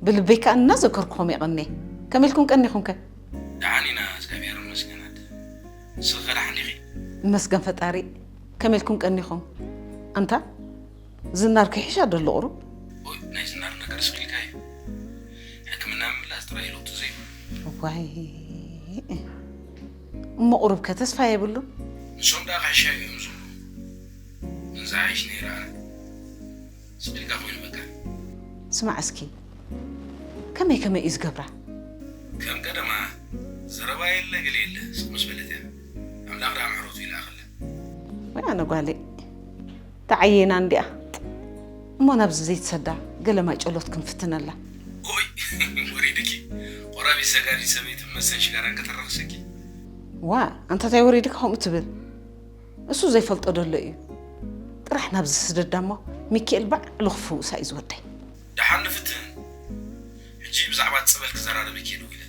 ብልበይ ከኣ እናዘከርኩኹም የቐኔ። ከመይ ኢልኩም ቀኒኹም ከ? ደሓን ኢና፣ እግዚኣብሔር ይመስገን። ኣደ፣ ንስኺ ከ ደሓን ዲኺ? ይመስገን ፈጣሪ። ከመይ ኢልኩም ቀኒኹም? ኣንታ ዝናር ክሒሻ ዶ ኣሎ ቁሩብ? ኦይ፣ ናይ ዝናር ነገር ስኺልካ እዩ። ሕክምና ምምላስ ጥራይ እዩ ለውጢ ዘይብሉ። ዋይ፣ እሞ ቁሩብ ከ ተስፋ የብሉን? ንሶም ደኣ ክሕሻ እዮም ዝብሉ። ግን ዝሓይሽ ነይረ ኣነ። ስቕ ኢልካ ኮይኑ በቃ። ስማዕ እስኪ፣ ከመይ ከመይ እዩ ዝገብራ? ከም ቀደማ ዘረባ የለ ገለ የለ ስቕ ምስ በለት እያ። ኣምላኽ ደኣ ምሕረቱ ይልኣኸላ። ወይ ኣነ ጓለይ፣ ተዓየና እንዲኣ። እሞ ናብዚ ዘይትሰዳ ገለ ማይ ጨሎት ክንፍትነላ። ኦይ ወሪድኪ። ቆራቢት ሰጋዲት ሰበይቲ መሰን ሽጋራን ከተራኽሰኪ። ዋ፣ ኣንታ ታይ ወሪድካ ከምኡ ትብል? እሱ ዘይፈልጦ ደሎ እዩ። ጥራሕ ናብዚ ስደዳ እሞ ሚኪኤል ባዕሉ ክፍውሳ እዩ ዝወደይ። ደሓን ንፍትን። ሕጂ ብዛዕባ እቲ ጸበል ክዘራረበኪ እየ ደዊለ።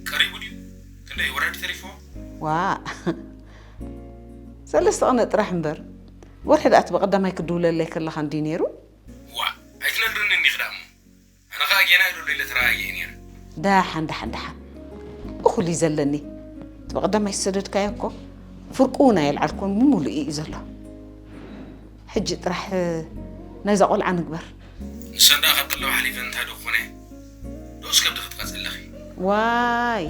ቀሪቡ ድዩ? ክንደይ ወርሒ ድዩ ተሪፍዎ? ዋእ ሰለስተ ቅነ ጥራሕ እምበር ወርሒ ደኣ እቲ ብቐዳማይ ክድውለለይ ከለኻ እንድዩ ነይሩ። ዋእ ኣይትነግርንን ኢኺ ደኣ እሞ። ኣነ ኸኣ ጌና እዩ ደሎ ኢለ ተረኣየ እየ ነይረ። ደሓን ደሓን ደሓን እኹል እዩ ዘለኒ። እቲ ብቐዳማይ ዝሰደድካዮ እኮ ፍርቁ እውን ኣየልዓልኩን ምሙሉእ እዩ ዘሎ። ሕጂ ጥራሕ ናይዛ ቆልዓ ንግበር። ንሰን ደኣ ካብ ጠለብ ሓሊፈን እንታይ ዶ ክኾነ እየን? ዶስ ከብዲ ክትቀጽ ኣለኺ? ዋይ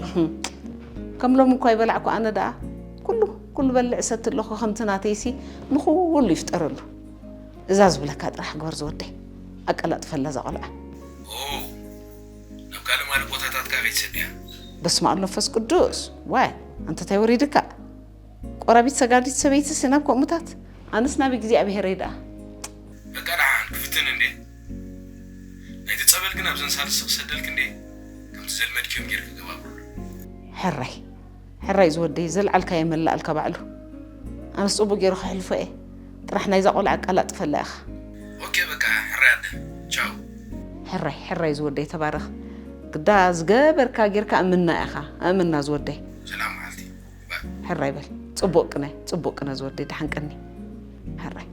ከም ሎሚ እኳ ይበላዕኩ ኣነ ደኣ ኩሉ ኩሉ በልዕ ሰቲ ኣለኹ ከምቲ ናተይሲ ንኹሉ ይፍጠረሉ። እዛ ዝብለካ ጥራሕ ግበር ዝወደይ። ኣቀላጥፈላ እዛ ቆልዓ። ኦ ናብ ካልእ ማልእ ቦታታት ከኣ ከይትሰድያ። በስመ ኣብ መንፈስ ቅዱስ ዋይ ኣንተ ታይ ወሪድካ? ቆራቢት ሰጋዲት ሰበይትስ ናብ ከምኡታት ኣነስ ናብ እግዚኣብሄረይ ደኣ። በቃ ደሓን ክፍትን እንዴ ናይቲ ጸበል ግን ኣብዘን ሳልስ ክሰደልክ እንዴ ከምቲ ዘልመድክዮም ጌርክ ገባብሩሉ። ሕራይ ሕራይ ዝወደይ ዘልዓልካዮ መላኣልካ ባዕሉ ኣነስ ጽቡቅ ገይሩ ክሕልፎ እየ ጥራሕ ናይዛ ቆልዓ ኣቀላጥፈላ ኢኻ። ኦኬ በቃ ሕራይ ኣደ ቻው። ሕራይ ሕራይ ዝወደይ ተባረኽ ግዳ ዝገበርካ ጌርካ ኣምና ኢኻ ኣእምና ዝወደይ። ሰላም መዓልቲ። ሕራይ በል ጽቡቅ ቅነ ጽቡቅ ቅነ ዝወደይ ደሓን ቀኒ። ሕራይ።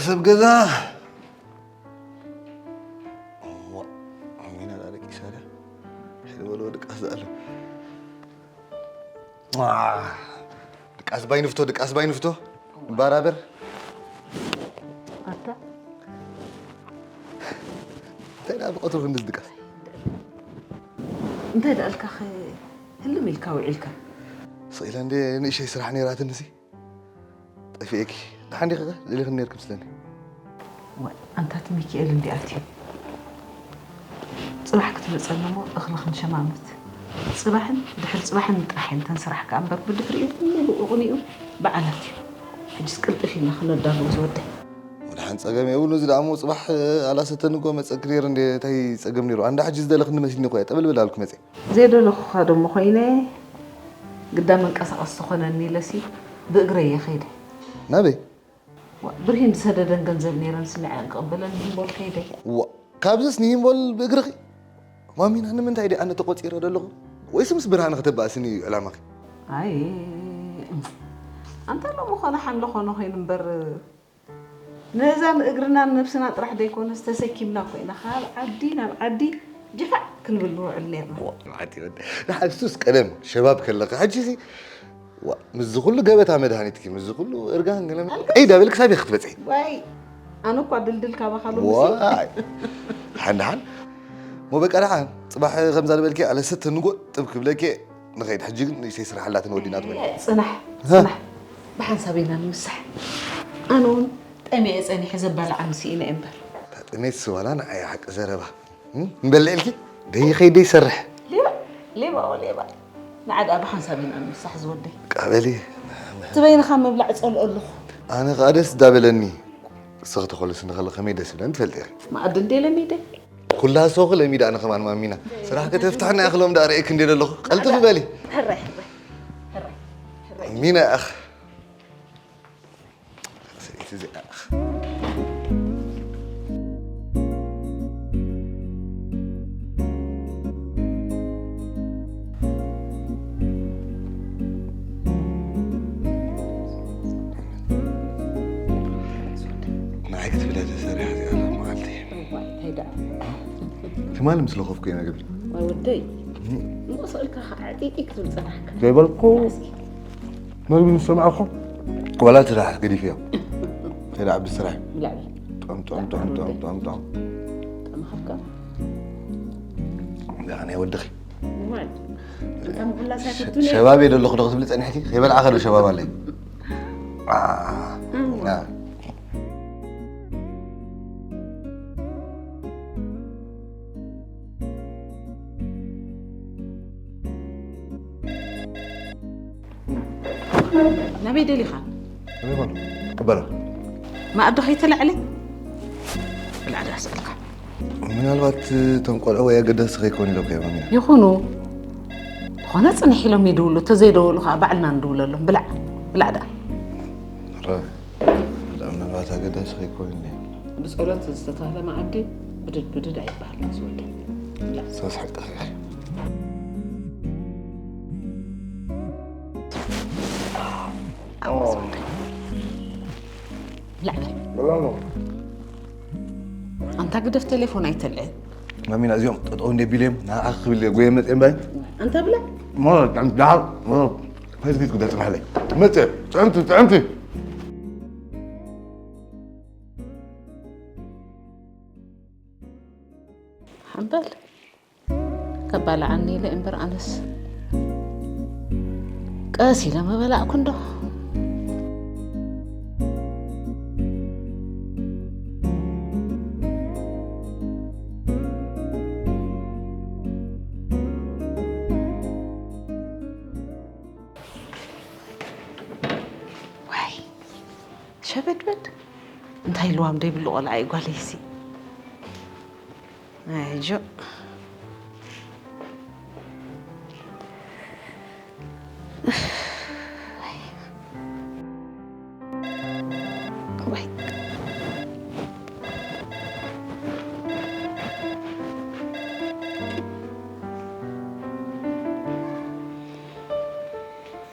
ሰብ ገዛ ሚና ዳለቂ ሳዳ ሕልበሎ ድቃስ ዳለ ድቃስ ባይ ንፍቶ ድቃስ ባይ ንፍቶ ባራበር ኣታ እንታይ ዳ ብቀትሩ ክንድዚ ድቃስ እንታይ ዳልካ ህልም ኢልካ ውዒልካ ስኢለ እንደ ንእሸይ ስራሕ ነይራትንሲ ጠፊኤኪ ደሓን ዲኺ ደሊኽኒ ነይርኪ ምስለኒ። ዋእ ኣንታ እቲ ሚኪኤል እንድዩ ኣትዩ። ጽባሕ ክትመጸኒ እሞ እኽሊ ክንሸማምት። ጽባሕን ድሕሪ ጽባሕን ጥራሕ እየን እተን ስራሕ ከኣ እምበር ብድሕሪኡ ኩሉ ብቑቕኒኡ በዓል ኣትዩ። ሕጅስ ቅልጥፍ ኢልና ክነዳልዎ ዝወደይ። መድሓን ጸገም የብሉን እዚ ደኣ እሞ ጽባሕ ኣላሰተኒ እኮ መጸኪ ነይረ እንዴ እንታይ ጸገም ነይሩ ኣንዳ ሕጂ ዝደለኽኒ መሲልኒ እኮ እየ ጠበልበል ኣልኩ መጽየ። ዘይደለኹኻ ደሞ ኮይነ ግዳ መንቀሳቐሲ ትኾነኒ ኢለሲ ብእግረይ እየ ከይደ። ናበይ? ዋእ፣ ብርሂን ዝሰደደን ገንዘብ ነይረን ስሚዐ ክቕበለን ሂምቦል ከይደ። ዋእ፣ ካብዝስ ንሂምቦል ብእግርኺ? ማሚና ንምንታይ ድየ ኣነ ተቖጺረ ዘለኹ? ወይስ ምስ ብርሃነ ከተባእስኒ እዩ ዕላማኺ? ኣይ፣ ኣንታ ሎሚ ኾነ ሓምለ ኾነ ኮይኑ እምበር ነዛ ንእግርናን ነብስና ጥራሕ ደይኮነስ ተሰኪምና እኮ ኢና ካብ ዓዲ ናብ ዓዲ ጅፋዕ ክንብል ንውዕል ነርና። ዋ፣ መዓት ይወድ። ንሓ እሱስ ቀደም ሸባብ ከለኻ፣ ሕጂ ሲ፣ ዋ፣ ምስዚ ኩሉ ገበታ መድሃኒትኪ፣ ምስዚ ኩሉ እርጋን ገለ፣ ቀይ ዳበልክ ሳቢ ክትበጽሒ። ዋይ፣ ኣነ እኳ ድልድል ካባኻ ሎምሲ። ዋይ። ደሓን፣ ደሓን። ሞ በቃ ደሓን፣ ጽባሕ ከምዛ ዝበልኪ ኣለሰት ንጎጥ ጥብ ክብለኪ ንኸይድ። ሕጂ ግን ንእሽተይ ስራሓላትን ወዲና ትበል። ጽናሕ፣ ሃ? ጽናሕ። ብሓንሳብ ኢና ንምሳሕ። ኣነ እውን ጠሚየ ጸኒሐ ዘባልዓኒ ስኢነ እየ እምበር። እታ ጥሜት ስዋላ ንዓይ ሓቂ ዘረባ። እም? ንበልዕ ኢልኪ? ደይ ኸይደ ይሰርሕ። ሌባ፣ ሌባ፣ ኦ ሌባ። ንዓ ደኣ ብሓንሳብ ኢና ንምሳሕ ዝወደይ። ቃበሊ። እቲ በይንኻ ምብላዕ ጸልኦ ኣለኹ። ኣነ ኸኣ ደስ ዳበለኒ። ንስኺ ተኾልስኒ ከሎ ከመይ ደስ ይብለኒ ትፈልጢ ኢኺ። መኣዲ እንዴ ለሚደ? ኩላ ሶኺ ለሚዳ ኣነ ከማን ማሚና። ስራሕ ከተፍትሕና ኢኺ ሎም ደኣ ርእየኪ እንዴ ዘለኹ። ቀልጥፊ በሊ። ሕራይ፣ ሕራይ፣ ሕራይ፣ ሕራይ። ማሚና ኢኺ። ሰበይቲ እዚኣ። ንዓይ ክትብለ ተሰሪሓ እዚኣ ሎሚ መዓልቲ። እዋይ፣ እንታይ ደኣ? ትማሊ ምስ ለኸፍኩ እየ ነግሪ። ወይ ወደይ፣ እሞ ስእልካ ከዓ ጢጢ ክትብል ጸናሕካ። ዘይበልኩ። እስኪ። መግቢ ምስ ሰማዕኹ፣ ዋላ እቲ ደሓር ገዲፈዮ። ከይደ ዓቢ ስራሕ። ብላዕሊ። ጦም፣ ጦም፣ ጦም፣ ጦም፣ ጦም፣ ጦም። ጣዕሚ ከፍካ። ደኣ ናይ ወድኺ። እዋይ። ኣንታ ምኹላ ሸ-፣ ሳይፈቱኒ። ሸባብ እየ ደለኹ ዶ ክትብሊ ጸኒሕኪ? ከይበልዓ ከሎ ሸባብ ኣለይ። አ፣ እዋ። አ። ናበይ ደሊኻ? ናበይ ኮን? ክበላ። ማእዶ ከይተላዕለ? ብላዕሊ ኣስእልካ። ምናልባት እቶም ቆልዑ ወይ ኣገዳሲ ከይኮኑ ኢሎም ከይኮኑ እዮም። ይኹኑ። ዝኾነ ጽንሕ ኢሎም ይድውሉ፣ ተዘይደወሉ ከዓ ባዕልና ንድውለሎም። ብላዕ፣ ብላዕ ደኣ። ረ-፣ ምናልባት ኣገዳሲ ከይኮኑ እዮም። ብጸሎት ዝተተኽለ መኣዲ ብድድ ብድድ ኣይበሃልን ዝወደይ። ብላዕ። ሰስ ሓቂ ኢኺ። ኣንታ ግደፍ ቴሌፎን ኣይተልዕል። ማሚና እዚኦም ጠጠው እንደ ቢልዮም ንዓኻ ክብል እየ ጎየ መፅየ እምበር። ኣንታ ብላ። ሞ፣ ጣም፣ ዳር፣ ሞ፣ ፌስቡክ ጉዳይ ፅናሕለይ። መፅየ፣ ፅዕምቲ፣ ፅዕምቲ። ሓምበል። ከባልዓኒ ኢለ እምበር ኣነስ ቀስ ኢለ ምበላዕኩ እንዶ። ዋይ፣ ሸበድበድ። እንታይ ልዋም ደይብሉ ቆልዓ እዩ ጓለይሲ። ኣጆ። ወይ።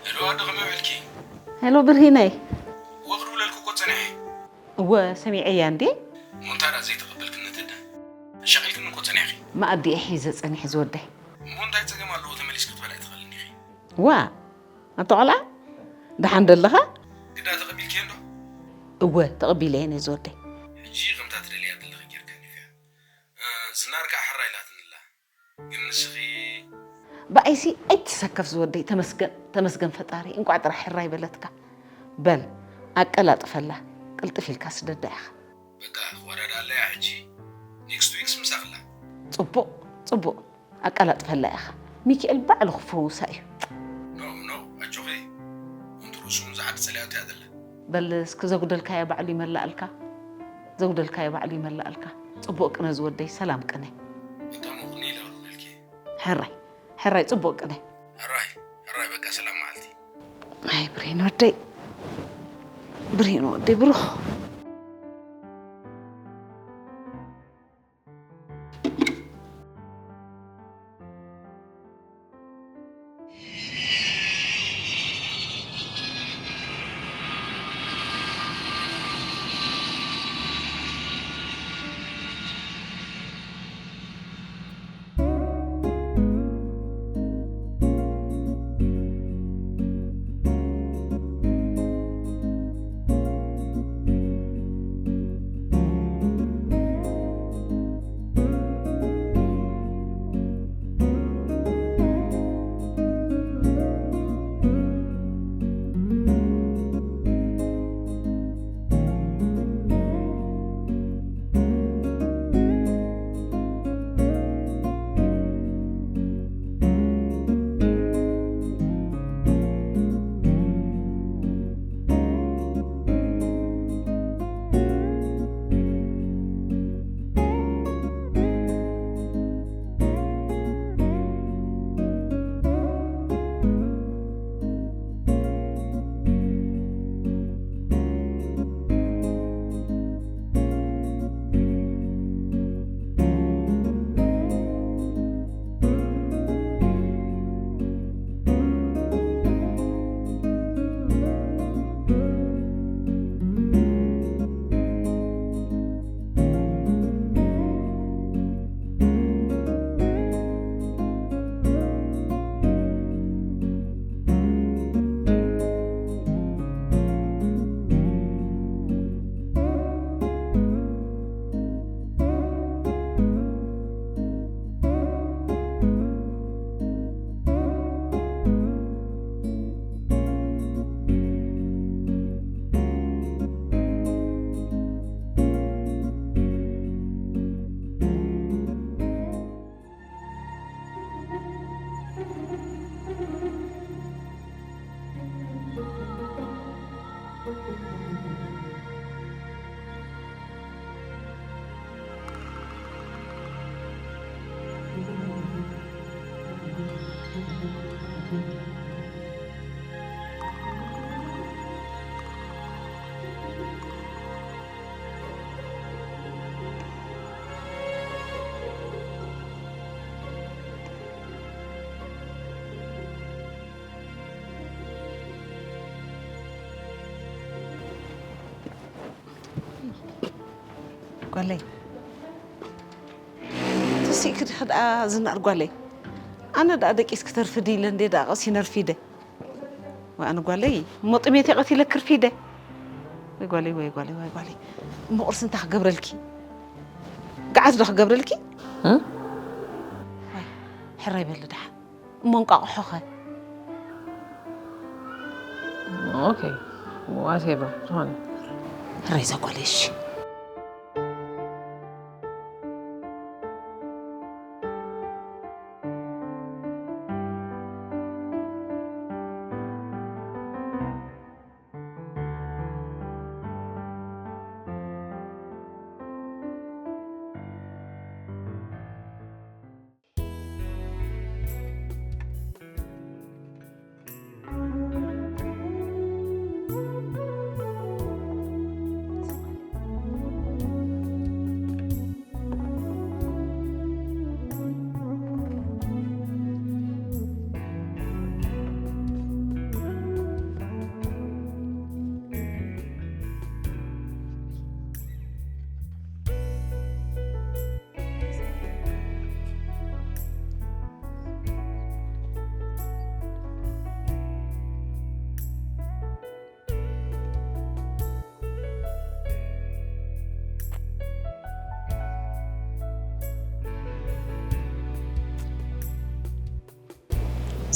ሄሎ፣ ኣዶ ከመይ ውዕልኪ? ሄሎ ብርሂነይ። ወ ክድውለልኩ እኮ ጸኒሐ። እወ፣ ሰሚዐያ እንዴ። እሞ እንታይ ደኣ ዘይተቐበልክኒ ነቲ ዕድል? ኣሻቒልክኒ እኮ ጸኒሕኺ። መኣዲ እየ ሒዘ ጸኒሐ ዝወደይ። እሞ እንታይ ጸገም ኣለዎ ተመሊስኪ ክትበልዒ ትኽእሊ እንዲኺ። ዋ፣ ኣታ ቆልዓ፣ ደሓን ደለኻ? ግዳ ተቐቢልክዮ እንዶ? እወ፣ ተቐቢለየን እየ ዝወደይ። ሕጂ ከምታ ትደልያ ዘለኺ ጌርካ እንዲኺ። እ፣ ዝናር ከኣ ሕራይ ኢላትኒ ኣላ። ግን ንስኺ ብኣይሲ ኣይትሰከፍ ዝወደይ፣ ተመስገን፣ ተመስገን ፈጣሪ፣ እንቋዕ ጥራሕ ሕራይ በለትካ። በል፣ ኣቀላጥፈላ፣ ቅልጥፍ ኢልካ ስደዳ ኢኻ። በቃ፣ ክወዳድኣለያ ሕጂ። ኔክስት ዊክስ ምሳኽላ። ጽቡቕ፣ ጽቡቕ፣ ኣቀላጥፈላ ኢኻ። ሚኪኤል ባዕሉ ክፈውሳ እዩ። ኖ፣ ኖ፣ ኣጆኺ። እንቱ ርእሱ ዝዓዲ ጸሊኣቶ እያ ዘላ። በል እስኪ ዘጉደልካዮ ባዕሉ ይመላእልካ። ዘጉደልካዮ ባዕሉ ይመላእልካ። ጽቡቕ ቅነ ዝወደይ፣ ሰላም ቅነ። በቃ ሞቕኒ ኢለ ክብለልኪ። ሕራይ፣ ሕራይ ጽቡቕ ቅነ። ሕራይ፣ ሕራይ በቃ ሰላም መዓልቲ። ኣይ ብሬን ወደይ፣ ብሬን ወደይ ብሩኽ። ጓለይ፣ ተሲእኪ ዲኺ ደኣ ዝናር ጓለይ? ኣነ ደኣ ደቂስ ክትርፊ ድኢለ እንዴ ደኣ ቀሲነ ኣርፊደ። ወይ ኣነ ጓለይ፣ እሞ ጥሜት የቐቲለ ክርፊደ። ወይ ጓለይ፣ ወይ ጓለይ፣ ወይ ጓለይ። እሞ ቁርሲ እንታይ ክገብረልኪ? ገዓት ዶ ክገብረልኪ? እ? ወይ፣ ሕራይ በሊ ደሓን። እሞ እንቋቑሖኸ? ኦኬ፣ ዋቴቨር፣ ዝኾነ። ሕራይ እዛ ጓለይ፣ እሺ።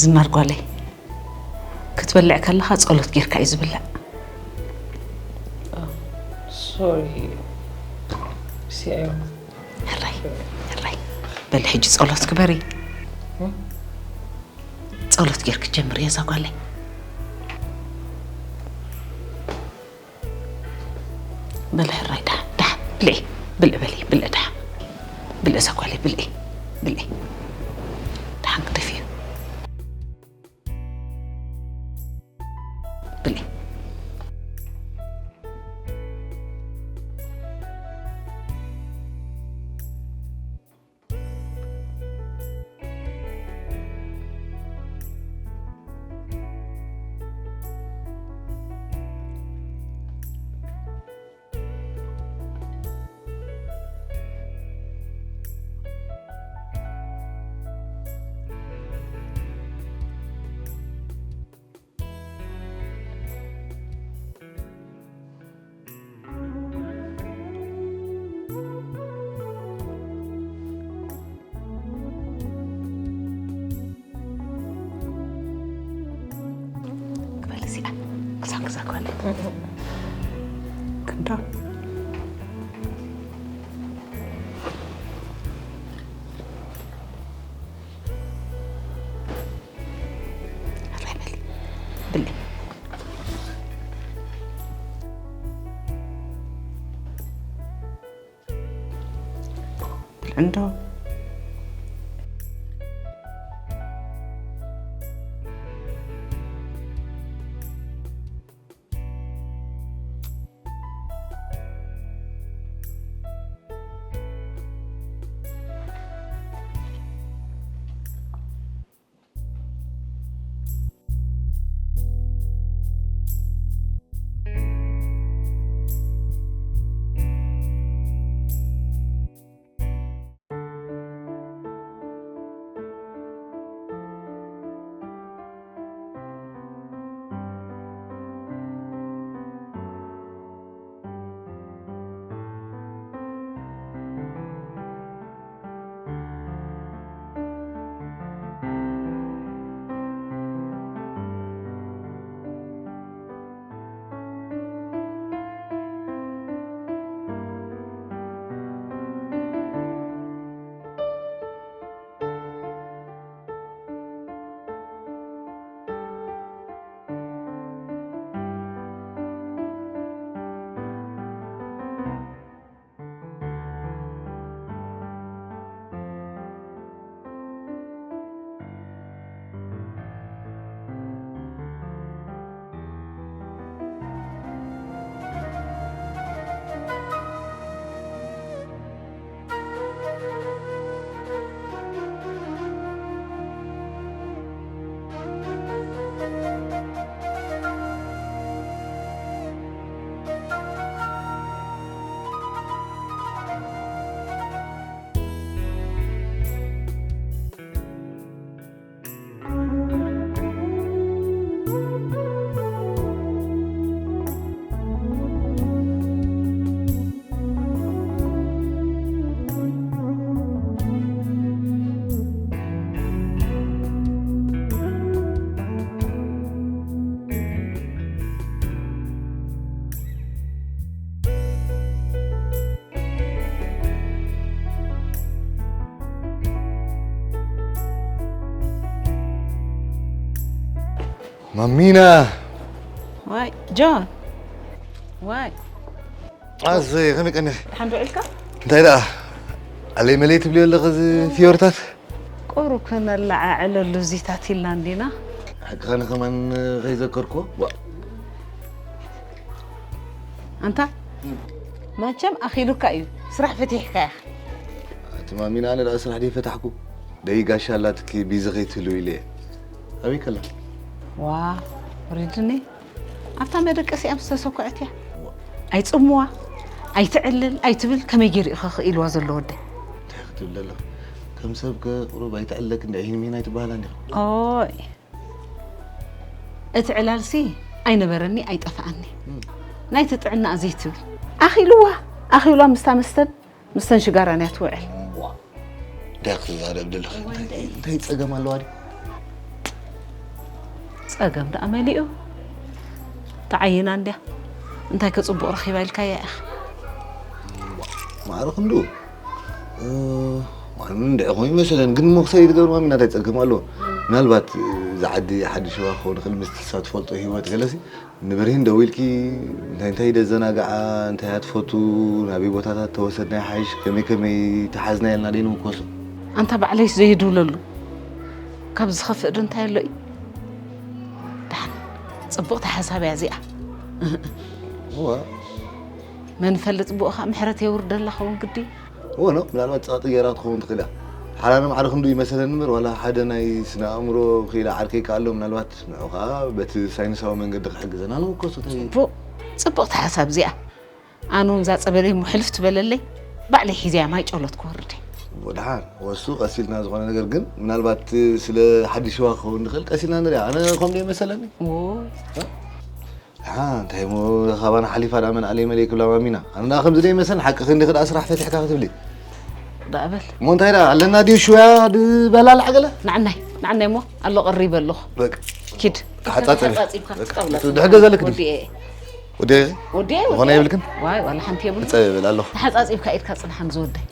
ዝናር ጓለይ፣ ክትበልዕ ከለኻ ጸሎት ጌርካ እዩ ዝብላዕ። ሶሪ፣ ሲኣዮ። ሕራይ፣ ሕራይ። በሊ ሕጂ ጸሎት ግበሪ። ጸሎት ጌርክ ጀምር እዛ ጓለይ። በሊ ሕራይ፣ ደሓን፣ ደሓን፣ ብልዒ፣ ብልዒ፣ በሊ፣ ብልዒ፣ ደሓን። ብልዒ እዛ ጓለይ፣ ብልዒ፣ ብልዒ። ደሓን ክደፍዮ። ብልዒ። ክበል እዚኣ። ክሳብ ክሳብ ክበል። ክንዶ። ሕራይ በሊ። ብልዒ። ብልዒ እንዶ። ሚና። ዋይ ጆን፣ ዋይ ኣዘይ ከመይ ቀኒኺ? ደሓን ዶ ኢልካ? እንታይ ደኣ? ኣለይ መለይ ትብልዮ ኣለኺ እዚ ፍዮርታት? ቁሩብ ክነለዓዕለሉ እዚታት ኢልና እንዲና። ሓቅኻ ንኸማን ከይዘከርኩ። ዋ። ኣንታ መቸም ኣኺሉካ እዩ፣ ስራሕ ፈቲሕካ ኢኻ። ኣቲ ማሚና፣ ኣነ ደኣ ስራሕ ደይ ፈታሕኩ። ደይ ጋሻ ኣላትኪ ቢዚ ከይትህሉ ኢለ እየ። ኣበይ ከላ? ዋ፣ ወሪድኒ። ኣብታ መደቀሲኣ ምስ ተሰኩዐት እያ። ኣይጽምዋ፣ ኣይትዕልል፣ ኣይትብል፣ ከመይ ገይሩ ኢኸ ክኢልዋ ዘሎ ወደይ? እንታይ ክትብል ኣለኺ? ከም ሰብ ከ ቁሩብ ኣይትዕለክ እንደ ሂን ሚን ኣይትበሃላን ኢኺ። ኦይ፣ እቲ ዕላልሲ ኣይነበረኒ ኣይጠፍኣኒ። ናይቲ ጥዕና ዘይትብል። ኣኺልዋ፣ ኣኺልዋ ምስታ መስተን፣ ምስተን ሽጋራን እያ ትውዕል። ዋ፣ እንታይ ክትዛረብ ደለኺ? እንታይ፣ እንታይ ጸገም ኣለዋ ድዩ? ጸገም ደኣ መሊኡ። ተዓይና እንድያ። እንታይ ከ ጽቡቕ ረኺባ ኢልካያ ኢኻ? ማዕረ ክንዱ። እ፣ ማንም እንድዒ ኮይኑ ይመስለን፣ ግን እሞ ክሰይ ትገብር ማሚና እንታይ ጸገም ኣለዎ? ምናልባት፣ እ፣ እዛ ዓዲ ሓድሽ ዋ ክኸውን ይኽእል፣ ምስቲ ንሳ ትፈልጦ ህይወት ገለሲ ንብርሂን ደዊልኪ እንታይ እንታይ ደዘናግዓ፣ እንታይ እያ ትፈቱ፣ ናበይ ቦታታት ተወሰድና ይሓይሽ፣ ከመይ ከመይ ተሓዝና ኢልና ደይ ንምኮሶ። ኣንታ ባዕለይስ ዘይድውለሉ ካብ ዝኸፍእ ዶ እንታይ ኣሎ እዩ? ደሓን ጽቡቕቲ ሓሳብ እያ እዚኣ። እዋ መን ፈልጥ ብኡ ኸዓ ምሕረት የውርደላ ኸውን ግዲ እዩ። እወ ነው ምናልባት ጸቕጢ ገይራ ክትኸውን ትኽእል እያ። ሓራነ ማዕረ ክንዱ ይመሰለኒ እምበር ዋላ ሓደ ናይ ስነ ኣእምሮ ክኢላ ዓርከይ ከ ኣሎ ምናልባት ንዑ ኸዓ በቲ ሳይንሳዊ መንገዲ ክሕግዘና ንምኮሶ እንታይ ጽቡቕ ጽቡቕቲ ሓሳብ እዚኣ። ኣነ እውን እዛ ጸበለይ እሞ ሕልፍ ትበለለይ ባዕለይ ሒዘያ ማይ ጨሎት ክወርድ እየ። ወድሓን ወሱ ቀሲልና ዝኾነ ነገር ግን ምናልባት ስለ ሓድሽ ሽዋ ክኸውን ንኽእል ቀሲልና ንሪኣ ኣነ ከምኡ ይመሰለኒ ዎ ሓ እንታይ ሞ ካባና ሓሊፋ ዳ መን ኣለይ መለይ ክብላ ማሚና ኣነ ዳ ከምዚ ደይ መሰል ሓቂ ክንዲ ክዳ ስራሕ ፈቲሕካ ክትብሊ ዳእበል እሞ እንታይ ዳ ኣለና ድዩ ሽውያ ድበላልዕ ገለ ንዓናይ ንዓናይ እሞ ኣሎ ቀሪበ ኣለኹ በቃ ኪድ ተሓጻጸቢ። ተሓጻጺብካ ክትጠውላ ድሕር ገዛ ልክ ድዩ? ወዲኤ ወዲኤ ወዲኤ ዝኾነ የብልክን? ዋይ ዋላ ሓንቲ የብሉ ጸብ ይብል ኣለኹ። ተሓጻጺብካ ኢድካ ጽንሓ ምስ ወደይ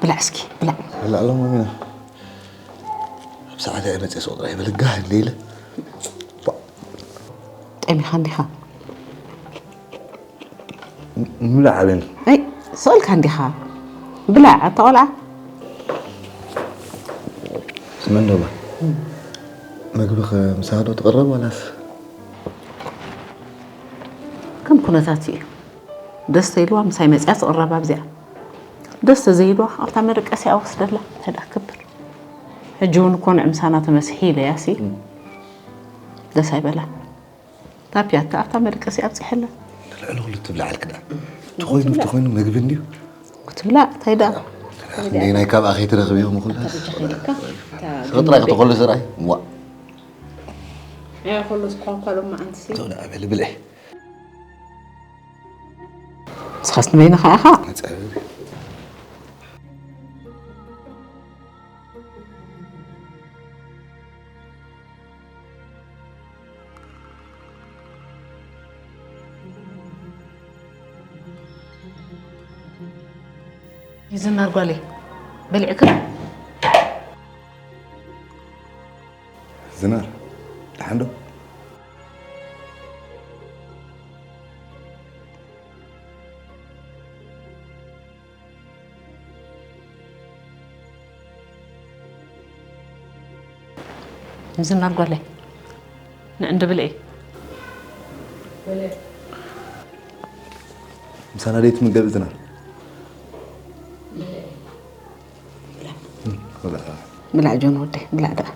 ብላዕ እስኪ ብላዕ ላዕሎም ሚና ኣብ ሰዓት እየ መፅእ ሶጥራ ይብል ጋህ እንደ ኢለ ጠሚኻ እንዲኻ ምብላዕ ኣበኒ ኣይ ስቕልካ እንዲኻ ብላዕ ኣታ ቆልዓ ስመን ዶባ ምግቢ ምሳዶ ትቕረብ ዋላስ ከም ኩነታት እዩ ደስ ተይልዋ ምሳይ መፅያ ትቕረብ ኣብዚኣ ደስ ተዘይልዋ ኣብታ መደቀሲኣ ወስደላ እንታይ ደኣ ክብር ሕጂ እውን እኮ ንዕምሳና ተመስሒ ኢለያ ሲ ደስ ኣይበላን ታፒያታ ኣብታ መደቀሲኣ ኣብፂሐላ ልዕሊ ኩሉ ትብላዕ ኣልክዳ ተኾይኑ ተኾይኑ ምግቢ እንድዩ ክትብላ እንታይ ደኣ ናይ ካብ ኣኸይ ትረኽብ ኢኹም ኩላ ጀኻይልካ ስቕጥራይ ክትኾሉ ስራይ ዋ ያ ኮሎ ስኳኳ ሎማዓንቲ ሲ ተውዳ ኣበል ብልዕ ንስኻስ ንበይንኻ ኢኻ መጸብብ ይዝናር ጓለይ በሊዕካ ዝናር ደሓን ዶ ዝናር ጓለይ ንዕንዲ ብልዒ ምሳና ደይ ትምገብ ዝናር ብላዕ ጆን ወደይ ብላዕ ደኣ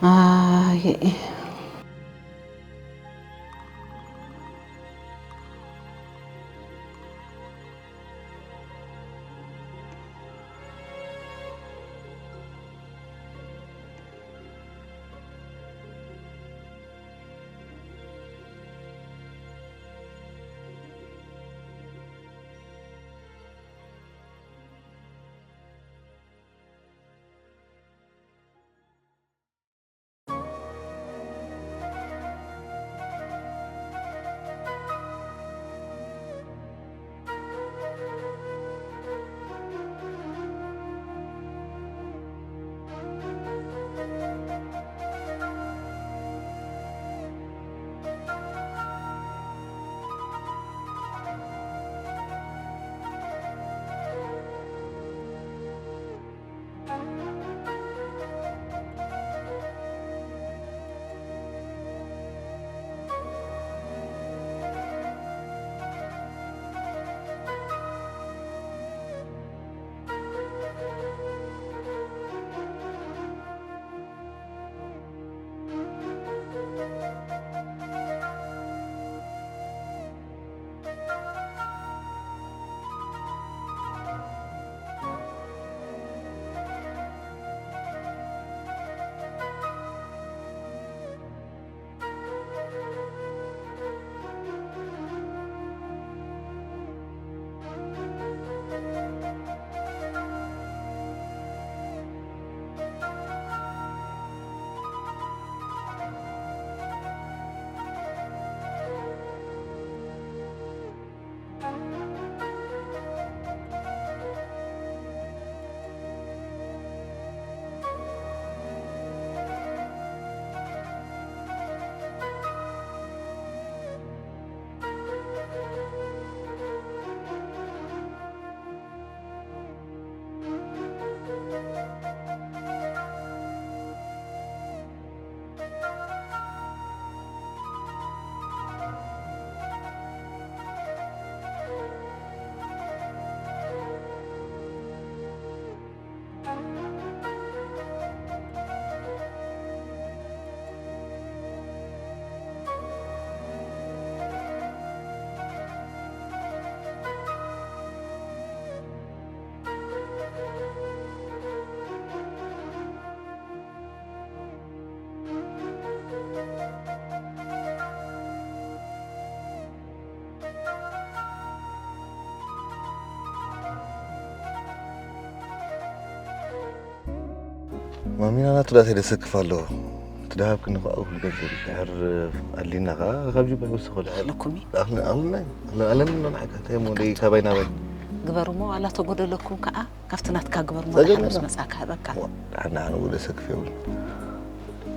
ኣየ ማሚና ናቱ ዳተይ ደሰክፍ ኣለዎ። እቲ ደሃብ ክንኸኣ ኩሉ ገንዘብ እዩ። ድሕር ኣሊና ከኣ ካብ ጅባ ይወስኽ ወላ። ኣለኩም እዩ። ኣለና ኣለና ኣለና ንዓካ እንታይ ሞ ደይ ካባይ ናባይ። ግበርሞ ዋላ ተጎደለኩም ከኣ ካብቲ ናትካ ግበርሞ ጸገም ደሓን ምስ የለን። መጻካ በቃ። ዋ፣ ደሓን ደሓን ወደ ሰክፍ የብሉ።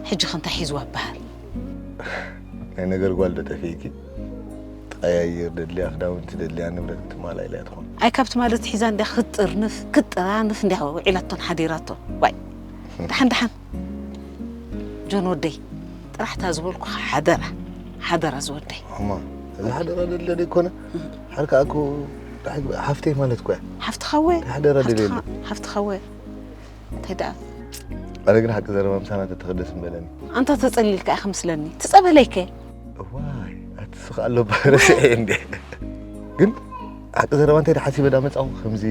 ሕጂ ከ እንታይ ሒዝዋ በሃል? ናይ ነገር ጓል ዶ ጠፊእኪ? ትቐያይር ደድልያ ክዳውንቲ ደድልያ ንብረት ክትማላ ኢላ እያ ትኾን። ኣይ ካብቲ ማለት ሒዛ እንዲያ ክትጥርንፍ ክትጥራንፍ እንዲያ ውዒላቶን ሓዲራቶ። ዋይ ደሓን ደሓን ጆን ወደይ ጥራሕ እታ ዝበልኩኻ ሓደራ ሓደራ ዝወደይ። እማ እዚ ሓደራ ደድልያ ደይኮነ ሓርካ ኣኮ ሓፍተይ ማለት እኮ እያ። ሓፍትኻ ወ ሓደራ ደልየሉ። ሓፍትኻ ወ እንታይ ደኣ ኣነ ግን ሓቂ ዘረባ ምሳና ተተኸደስ ምበለኒ። ኣንታ ተጸሊልካ ኢኻ ምስለኒ ትጸበለይከ። እዋይ ኣትስኻ ኣሎ ባረስዐ እንዴ። ግን ሓቂ ዘረባ እንታይ ሓሲበ ዳ መጻኹ ከምዚ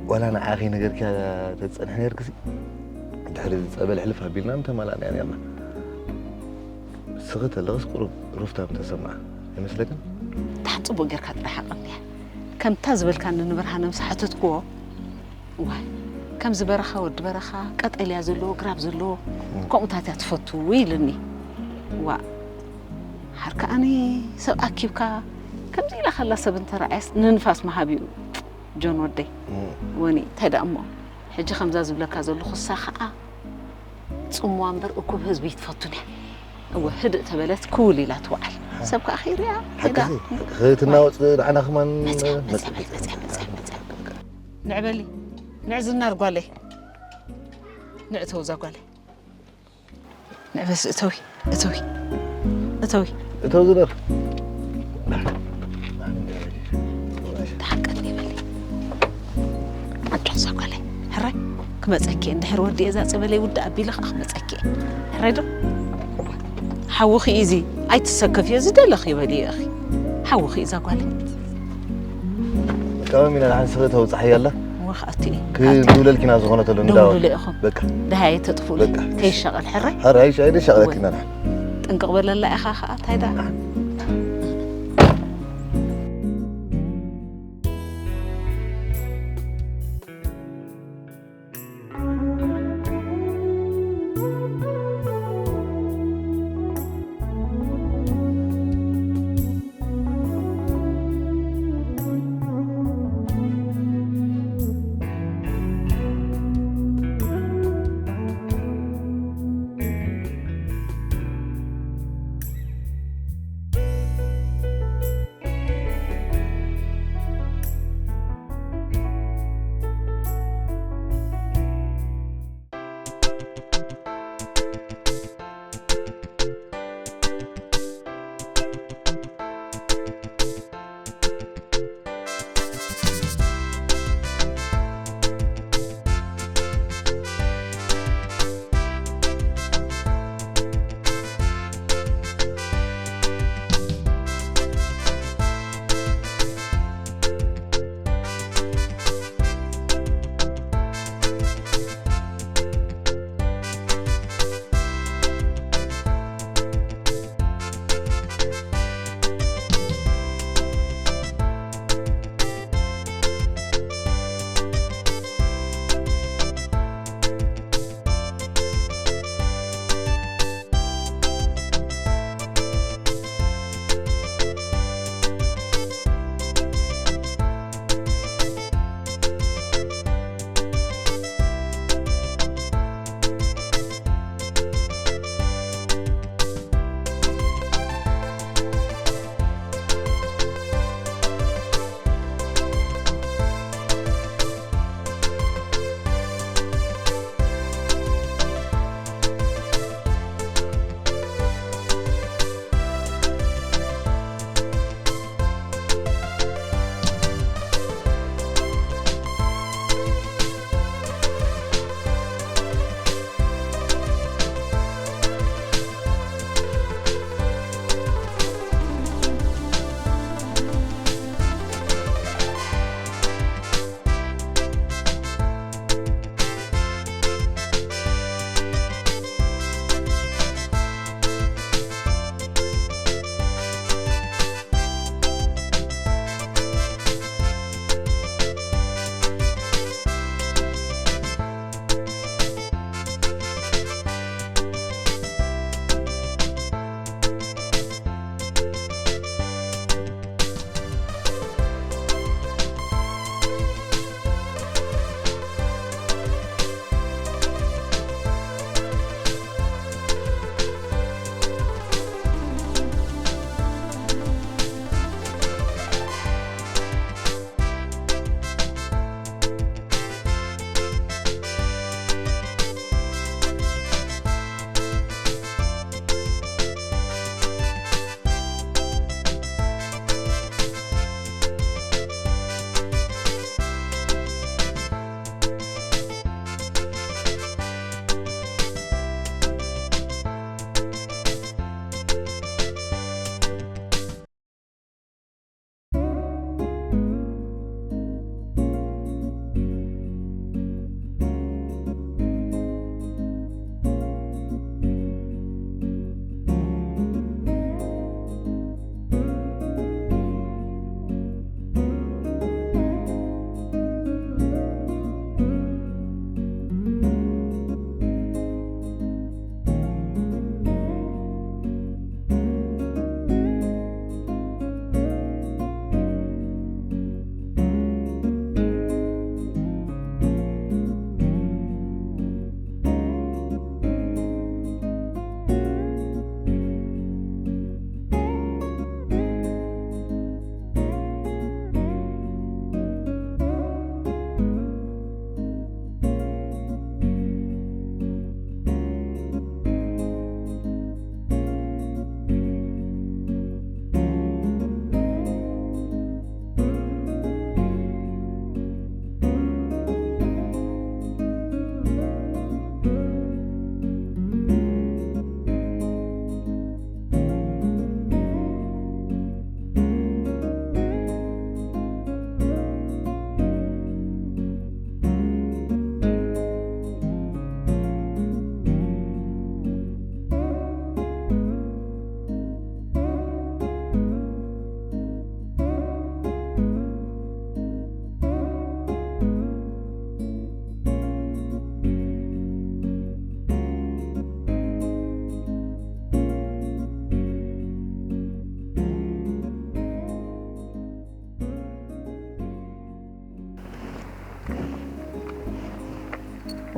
ዋላ ንዓኺ ነገርኪያ ተጸንሕ ነርክሲ ድሕሪ ጸበል ሕልፍ ኣቢልና ምተማላእና ነርና። ስኺ ተለቕስ ቁሩብ ሩፍታ ምተሰምዓ ኣይመስለክን? ታሕት ጽቡቅ ጌርካ ጥራሕ ኣቐንያ ከምታ ዝበልካኒ ንብርሃነ ምስ ሓተትክዎ ዋይ ከምዚ በረኻ ወዲ በረኻ ቀጠልያ ዘለዎ ግራብ ዘለዎ ከምኡታት እያ ትፈቱ ኢልኒ። ዋ ሓር ከኣኒ ሰብ ኣኪብካ ከምዚ ኢላ ከላ ሰብ እንተረኣየስ ንንፋስ መሃብ እዩ። ጆን ወደይ ወኒ እንታይ ደኣ እሞ ሕጂ ከምዛ ዝብለካ ዘለኹ እሳ ከኣ ጽምዋ እምበር እኩብ ህዝቢ ኣይትፈቱን እያ። እወ ህድእ ተበለት ክውል ኢላ ትውዓል። ሰብ ከኣ ከይሪኣ ሓቅኺ ክትናወፅ ንዓና ከማን መፅያ መፅያ መፅያ መፅያ መፅያ ንዕበሊ ንዕዝናር ጓለይ ንዕተው እዛ ጓለይ ንዕበስ እተዊ እተዊ እተዊ እተው ዝደር ተሓቀኒ ይበሊ ኣጆ እዛ ጓለይ ሕራይ ክመፀኪ እንድሕር ወዲ እዛ ፀበለይ ውዲ ኣቢለ ከዓ ክመፀኪ ሕራይ ዶ ሓውኺ እዚ ኣይትሰከፍዮ ዝደለኺ በሊ እኺ ሓውኺ እዛ ጓለይ ከመም ኢና ንሓንስኺ ተውፅሓያ ኣላ ወኽኣቲ እዩ ክንብለልኪና ዝኾነ ተሎ ደውሉለ ኢኹም በቃ ደሃየ ተጥፉሉ በቃ። ከይሻቐል ሕራይ ሓራይ ሻይ ደሻቐለኪና ንሓን ጥንቅቕ በለላ ኢኻ ከዓ እንታይ ደኣ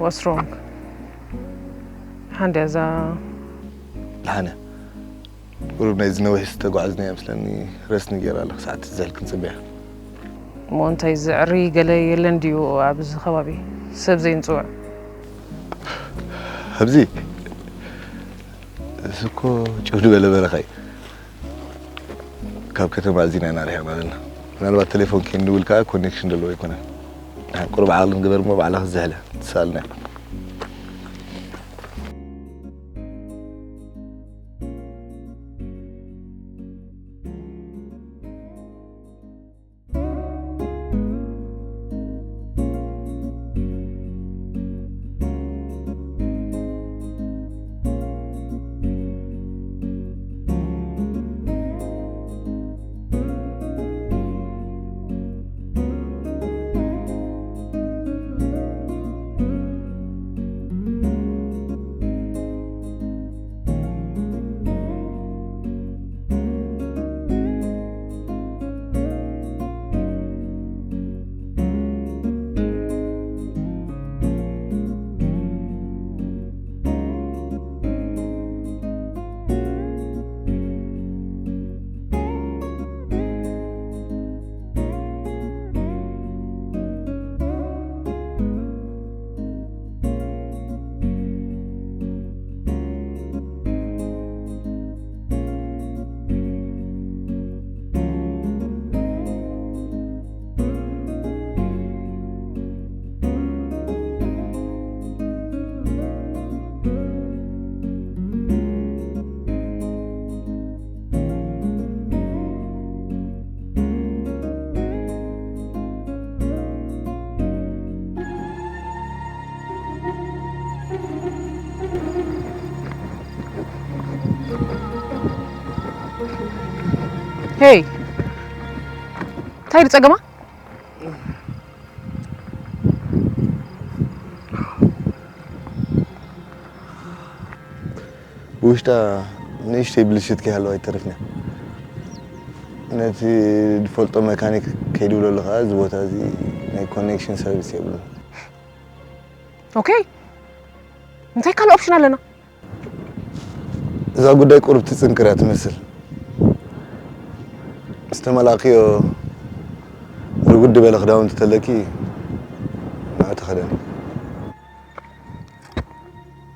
What's wrong? ሓንዲያ እዛ ደሓነ። ቁሩብ ናይ ዝነውሒ ዝተጓዕዝና እያ ምስለኒ። ረስኒ ገይራ ኣለኹ፣ ሰዓት ትዘል ክንጽበያ። እሞ እንታይ ዝዕሪ ገለ የለን ድዩ ኣብዚ ከባቢ? ሰብ ዘይንጽውዕ? ኣብዚ? እዚ እኮ ጭው ዝበለ በረኻ እዩ። ካብ ከተማ ኣዚና ኢና ርሒቕና ዘለና። ምናልባት ቴሌፎን ከይንድውል ከኣ ኮኔክሽን ዘለዎ ኣይኮነን። ንሓን ቁሩብ ዓቕሊ ንግበር እሞ ባዕላ ክትዝሕለ ትስኣልና እያ። ሄይ፣ እንታይ ድጸገማ? ብውሽጣ ንእሽተይ ብልሽት ከይሃለዋ ኣይተርፍን እያ። ነቲ ዝፈልጦ መካኒክ ከይድውለሉ ከኣ እዚ ቦታ እዚ ናይ ኮኔክሽን ሰርቪስ የብሉን። ኦኬ፣ እንታይ ካልእ ኦፕሽን ኣለና? እዛ ጉዳይ ቁሩብ ትጽንክር እያ ትመስል። ዝተመላእክዮ ርጉድ ዝበለ ክዳውንቲ ተለኪ ንዑ ተኸደኒ።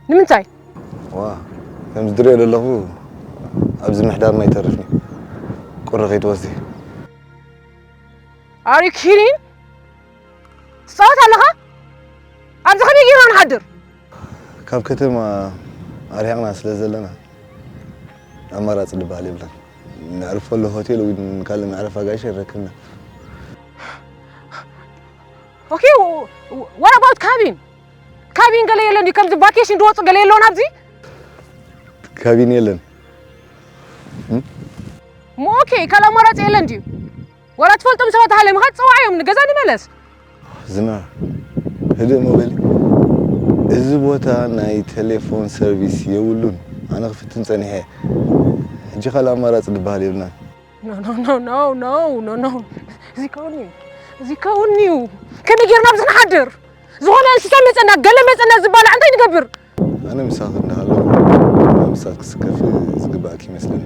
ንምንታይ? ዋ፣ ከም ዝድርዮ ዘለኹ ኣብዚ ምሕዳርና ኣይተርፍን እዩ። ቁሪ ከይትወስዲ። Are you kidding? ትጻወት ኣለኻ? ኣብዚ ከመይ ጌርና ንሓድር? ካብ ከተማ ኣርሒቕና ስለ ዘለና ኣማራጺ ዝበሃል የብልናን። ነዕርፈሉ ሆቴል ወይ ካልእ መዕረፊ ኣጋይሽ ኣይረከብናን። ኦኬ፣ what about ካቢን? ካቢን ገለ የለን ድዩ? ከምዚ ቫኬሽን ዝወጹ ገለ የለውን ኣብዚ? ካቢን የለን። እም? እሞ ኦኬ፣ ካልእ ኣማራጺ የለን ድዩ? ዋላ ትፈልጦም ሰባት ሃለምኻ ትጸውዓዮም፣ ንገዛ ንመለስ። ዝና፣ ህድእ እሞ በሊ። እዚ ቦታ ናይ ቴሌፎን ሰርቪስ የብሉን። ኣነ ክፍትን ጸኒሐ። ሕጂ ካልእ ኣማራጺ ዝበሃል የብልናን። No, no, no, no, no, no, no። እዚ ከውን እዩ። እዚ ከውን እዩ። ከመይ ጌርና ኣብዚ ንሓድር? ዝኾነ እንስሳ መጸና፣ ገለ መጸና ዝበላዕ እንታይ ንገብር? ኣነ ምሳኺ እንዳሃለኹ ምሳት ክስከፊ ዝግባእኪ ይመስለኒ።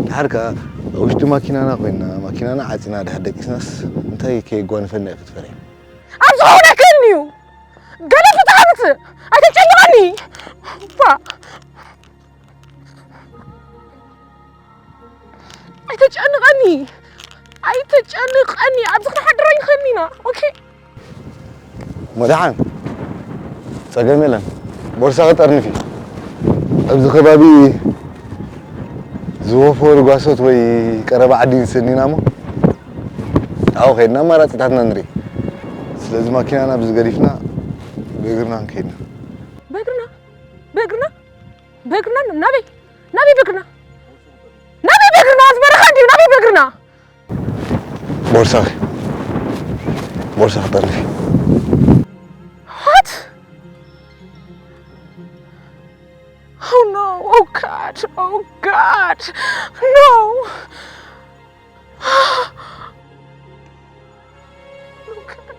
ድሓር ከኣ ኣብ ውሽጢ ማኪናና ኮይና፣ ማኪናና ዓጺና ድሓር ደቂስናስ እንታይ ከየጓንፈና ኢኺ ትፈርሒ? ኣብ ዝኸውን ኣይክእልን እዩ። ገለ ፍትሕ ኣምጽእ። ኣይተጨንቐኒ። ባ። ኣይተጨንቐኒ። ኣይተጨንቐኒ። ኣብዚ ክንሓድር ኣይንኽእልን ኢና። ኦኬ? መድሓን፣ ጸገም የለን። ቦርሳኺ ጠርንፊ። ኣብዚ ከባቢ ዝወፈሩ ጓሶት ወይ ቀረባ ዓዲ ንስእንና እሞ፣ ኣብኡ ከይድና ኣማራጺታትና ንርኢ። ስለዚ ማኪናና ኣብዚ ገዲፍና ብእግርና ክንከይድ ኢና። ብእግርና? ብእግርና? ብእግርና ናበይ? ናበይ ብእግርና? ናበይ ብእግርና? ኣብዚ በረኻ ድዩ? ናበይ ብእግርና? ቦርሳኺ፣ ቦርሳኺ ጠርንፊ። What? Oh no, oh God, oh God, no. Oh God.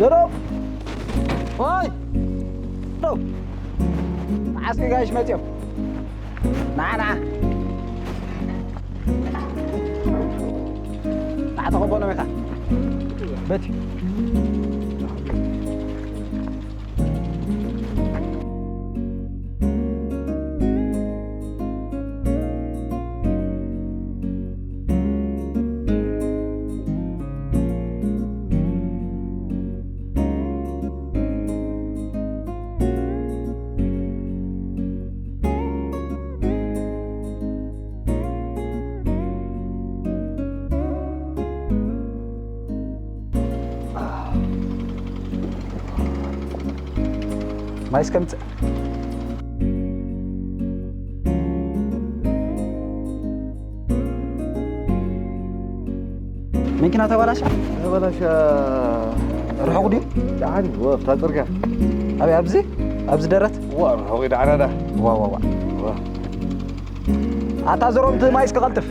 ዘረው! ኦይ! ዘረው! መዓስከ ጋይሽ መጺኦም? ንዓ፣ ንዓ! ንዓ ተቐበሎም ኢኻ። በቲ። ማይ እስከምጽእ። መኪና ተበላሻ? ተበላሻ። ርሑቕ ድዩ? ደሓን እዩ፣ ወፍታ ጽርግያ። ኣበይ፣ ኣብዚ? ኣብዚ ደረት? ዋ፣ ርሑቕ እዩ፣ ደሓን ኣዳ። ዋ፣ ዋ፣ ዋ። ዋ። ኣታ ዘሮም፣ እቲ ማይ እስከ ቀልጥፍ።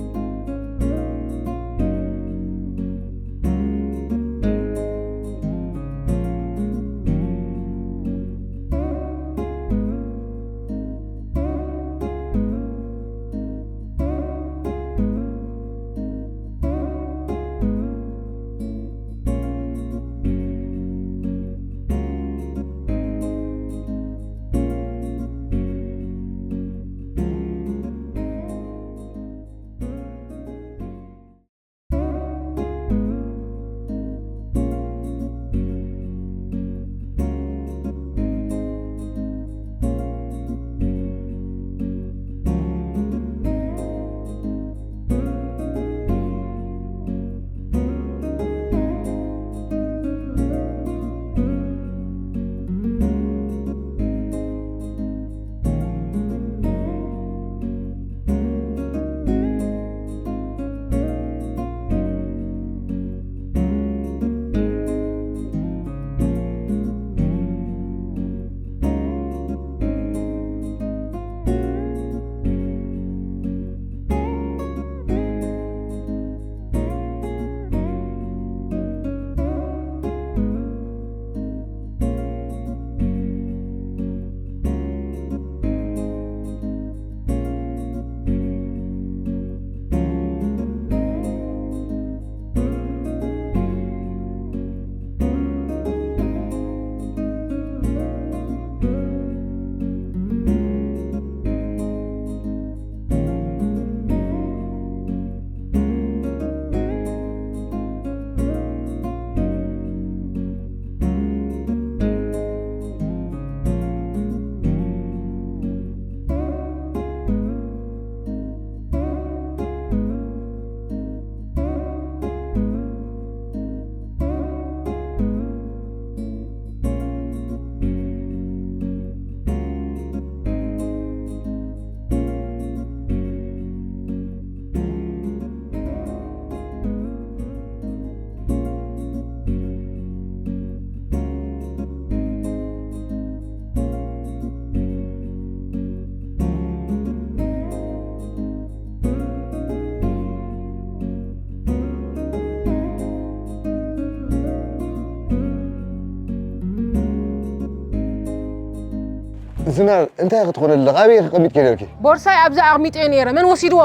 ዝናብ እንታይ ክትኾነ ኣለኻ? ኣበይ ከቐሚጥኪ ነርኪ? ቦርሳይ ኣብዚ ኣቕሚጠዮ ነይረ። መን ወሲድዎ?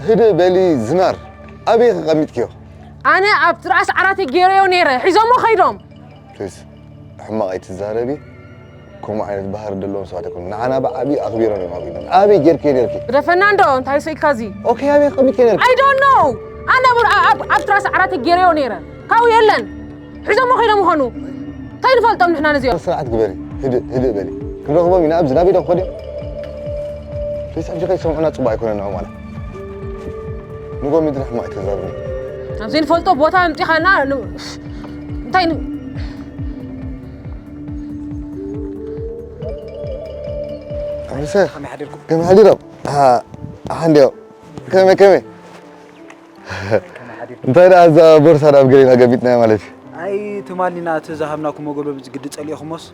ህድእ በሊ ዝናር። ኣበይ ከቐሚጥኪዮ? ኣነ ኣብ ትርኣስ ዓራተይ ገይረዮ ነይረ። ሒዞሞ ከይዶም። ፕሊዝ፣ ሕማቕ ኣይትዛረቢ። ከምኡ ዓይነት ባህሪ ዘለዎም ሰባት ኣይኮኑን። ንዓና ብዓብዩ ኣኽቢሮም እዮም ኣብኢሎም። ኣበይ ጌርኪዮ ነርኪ? ብደፈና እንዶ፣ እንታይ ሰይካ እዚ? ኦኬ፣ ኣበይ ከቐሚጥኪዮ ነርኪ? I don't know። ኣነ ኣብ፣ ኣብ፣ ኣብ ትርኣስ ዓራተይ ገይረዮ ነይረ። ካብኡ የለን። ሒዞሞ ከይዶም ምዃኑ እንታይ ንፈልጦም ንሕና ነዚኦም? ስርዓት ግበሪ። ህድእ፣ ህድእ በሊ። ክንረኽቦም ኢና። ኣብዚ ናበይ ዶ ክኸዱ እዮም? ፕሊስ፣ ሕጂ ከይሰምዑና ጽቡቕ ኣይኮነን ንዕኦም ዋላ። ንጎ ምድሪ ሕማቕ ኣይተዛርቡኒ። ኣብ ዘይንፈልጦ ቦታ ኣምጺኻና ን-፣ እንታይ ን-፣ ኣንሰ፣ ከመይ ሓዲርኩም? ከመይ ሓዲሮም? ኣሃ፣ ኣሓ እንድዮ። ከመይ፣ ከመይ? እንታይ ደኣ እዛ ቦርሳ ናብ ገሌና ገቢጥናያ ማለት እዩ? ኣይ፣ ትማሊና እቲ ዝሃብናኩም መጎልበቢ ግዲ ጸሊእኹሞስ፣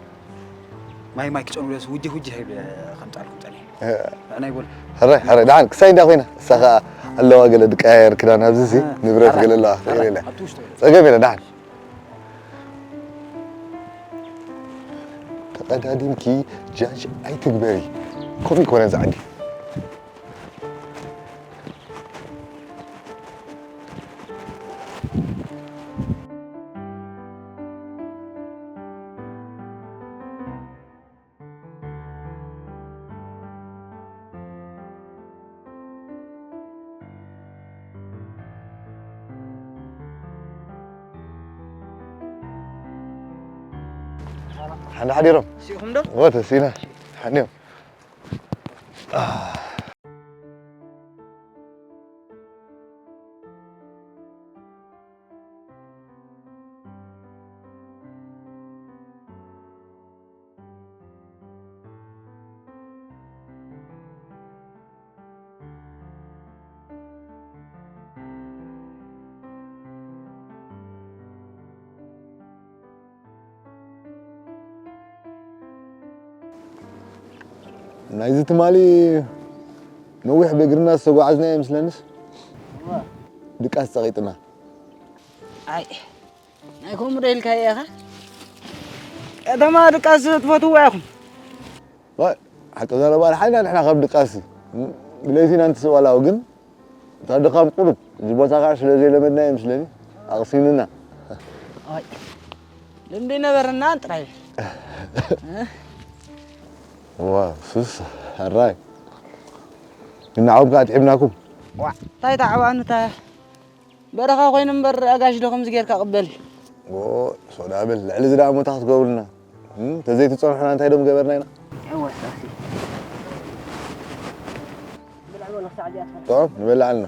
ማይ ማይ ክጨንብለስ ውጂ ውጂ ሃይለ ከምጻልኩም ጸሊእ። እ። ንዕና ይበል። ሕራይ፣ ሕራይ፣ ደሓን፣ ክሳይ እንዳ ኮይና፣ እሳ ኸኣ ኣለዋ ገለ ድቀያየር ክዳን ኣብዚ ሲ፣ እ፣ ንብረት ሕራይ፣ ገለ ኣለዋ፣ ሕራይ፣ ክቕይር ኢለ። ኣብቲ ውሽጢ። ጸገም የለ፣ ደሓን። ኣዳዲምኪ ጃጅ ኣይትግበሪ። ከምኡ ይኮነ እዚ ዓዲ። ሓንዳ ሓዲሮም። ሲኹም ዶ? ወተ ሲና። ሓኒዮም። ናይዚ ትማሊ ነዊሕ ብእግርና ዝተጓዓዝና ይመስለንስ ድቃስ ጸቒጥና። ኣይ ናይ ከምኡ ዶ ኢልካዮ ኢኻ? ከተማ ድቃስ ትፈትውዋ ኢኹም። ዋ፣ ሓቂ ዘረባ ደሓና ንሕና ካብ ድቃስ ብለይቲ ኢና ንትስእ ዋላ ግን እታ ድኻም ቁሩብ እዚ ቦታ ከዓ ስለ ዘይለመድናዮ ምስለኒ ኣቕሲንና። ኣይ ልምዲ ነበረና ጥራይ። ዋ ሱስ ኣራይ እናዓውም ከዓ ጥዒምናኩም። ዋ እንታይ ተዓባኑታ በረኻ ኮይኑ እምበር ኣጋሽ ዶ ከምዚ ጌርካ ቅበል። ሶዳ ብል ልዕሊ እዚ ደኣ ሞታ ክትገብሩልና። ተዘይትጸንሑና እንታይ ዶ ምገበርና ኢና? ጥዑም ንበልዓልና።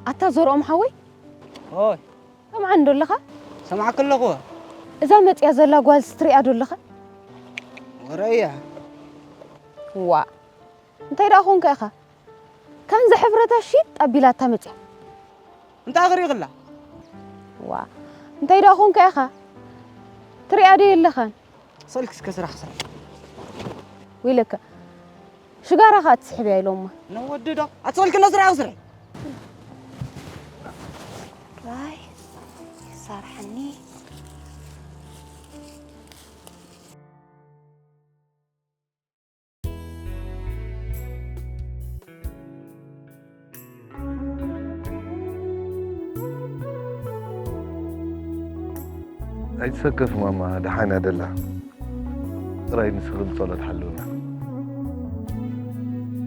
ኣታ ዘርኦም ሓወይ። ኦይ። ሰምዓኒ ዶ ኣለኻ? ሰማዕክ ኣለኹ። እዛ መጽያ ዘላ ጓል ስትሪኣ ዶ ኣለኻ? ወረ እያ። ዋ እንታይ ደኣ ኾንካ ኢኻ? ከምዚ ሕብረታ ሺጥ ኣቢላታ መጽያ። እንታይ ክሪእኽላ? ዋ እንታይ ደኣ ኾንካ ኢኻ? ትሪኣ ዶ የለኻን? ሰልኪ እስከ ስራሕ ክሰርሕ። ወይለከ ሽጋራ ኸኣ ትስሕብ እያ ኢሎማ። ነወዲ ዶ ኣትሰልኪ ነስራሕ ክስርሕ። ራይ ይሳርሐኒ። ኣይትሰከፍ ማማ፣ ደሓን እያ ደላ። ጥራይ ንስኺ ብጸሎት ሓልውና።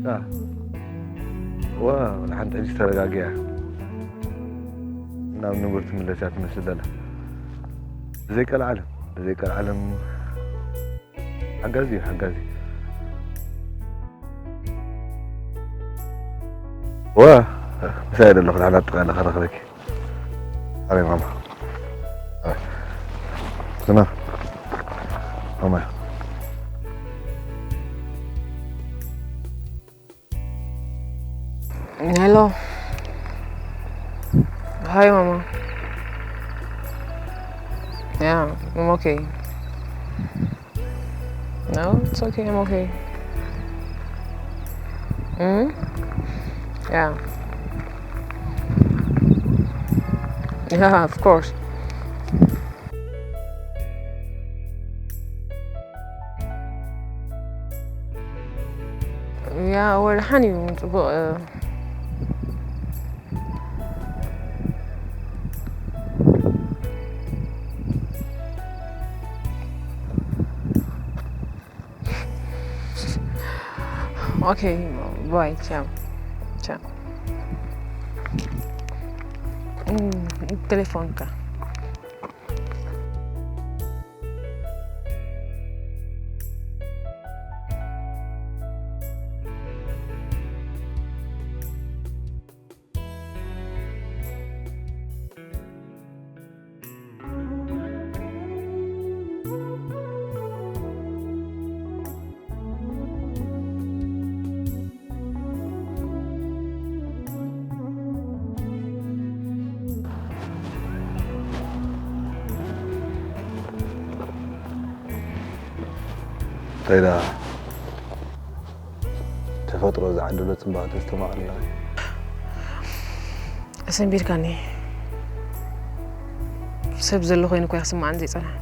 ታ። ዋ፣ ንሓንቲ ሕጂ ተረጋጊያ። ናብ ንቡር ትምለስ እያ ትመስል ደላ። ብዘይ ቀልዓለም፣ ብዘይ ቀልዓለም ሓጋዚ እዩ፣ ሓጋዚ። ዋ፣ ምሳይ ዘለኹ ንዓና ኣጠቓለ ክረኽበኪ። ኣበይ ማማ? ኣበይ? ዝናብ። ማማ። Hi, Mama. Yeah, I'm okay. No, it's okay, I'm okay. Mm? Yeah. Yeah, of course. Yeah, well, honey, okay, bye, ciao. Ciao. Mm, telefonka. እንታይ ደኣ ተፈጥሮ ዝዓደሎ ጽባቐ ተስተማቕር ኣለኺ። ኣሰንቢድካኒ። ሰብ ዘሎ ኮይኑ እኮ እየ ክስምዓኒ ዘይጸንሐ።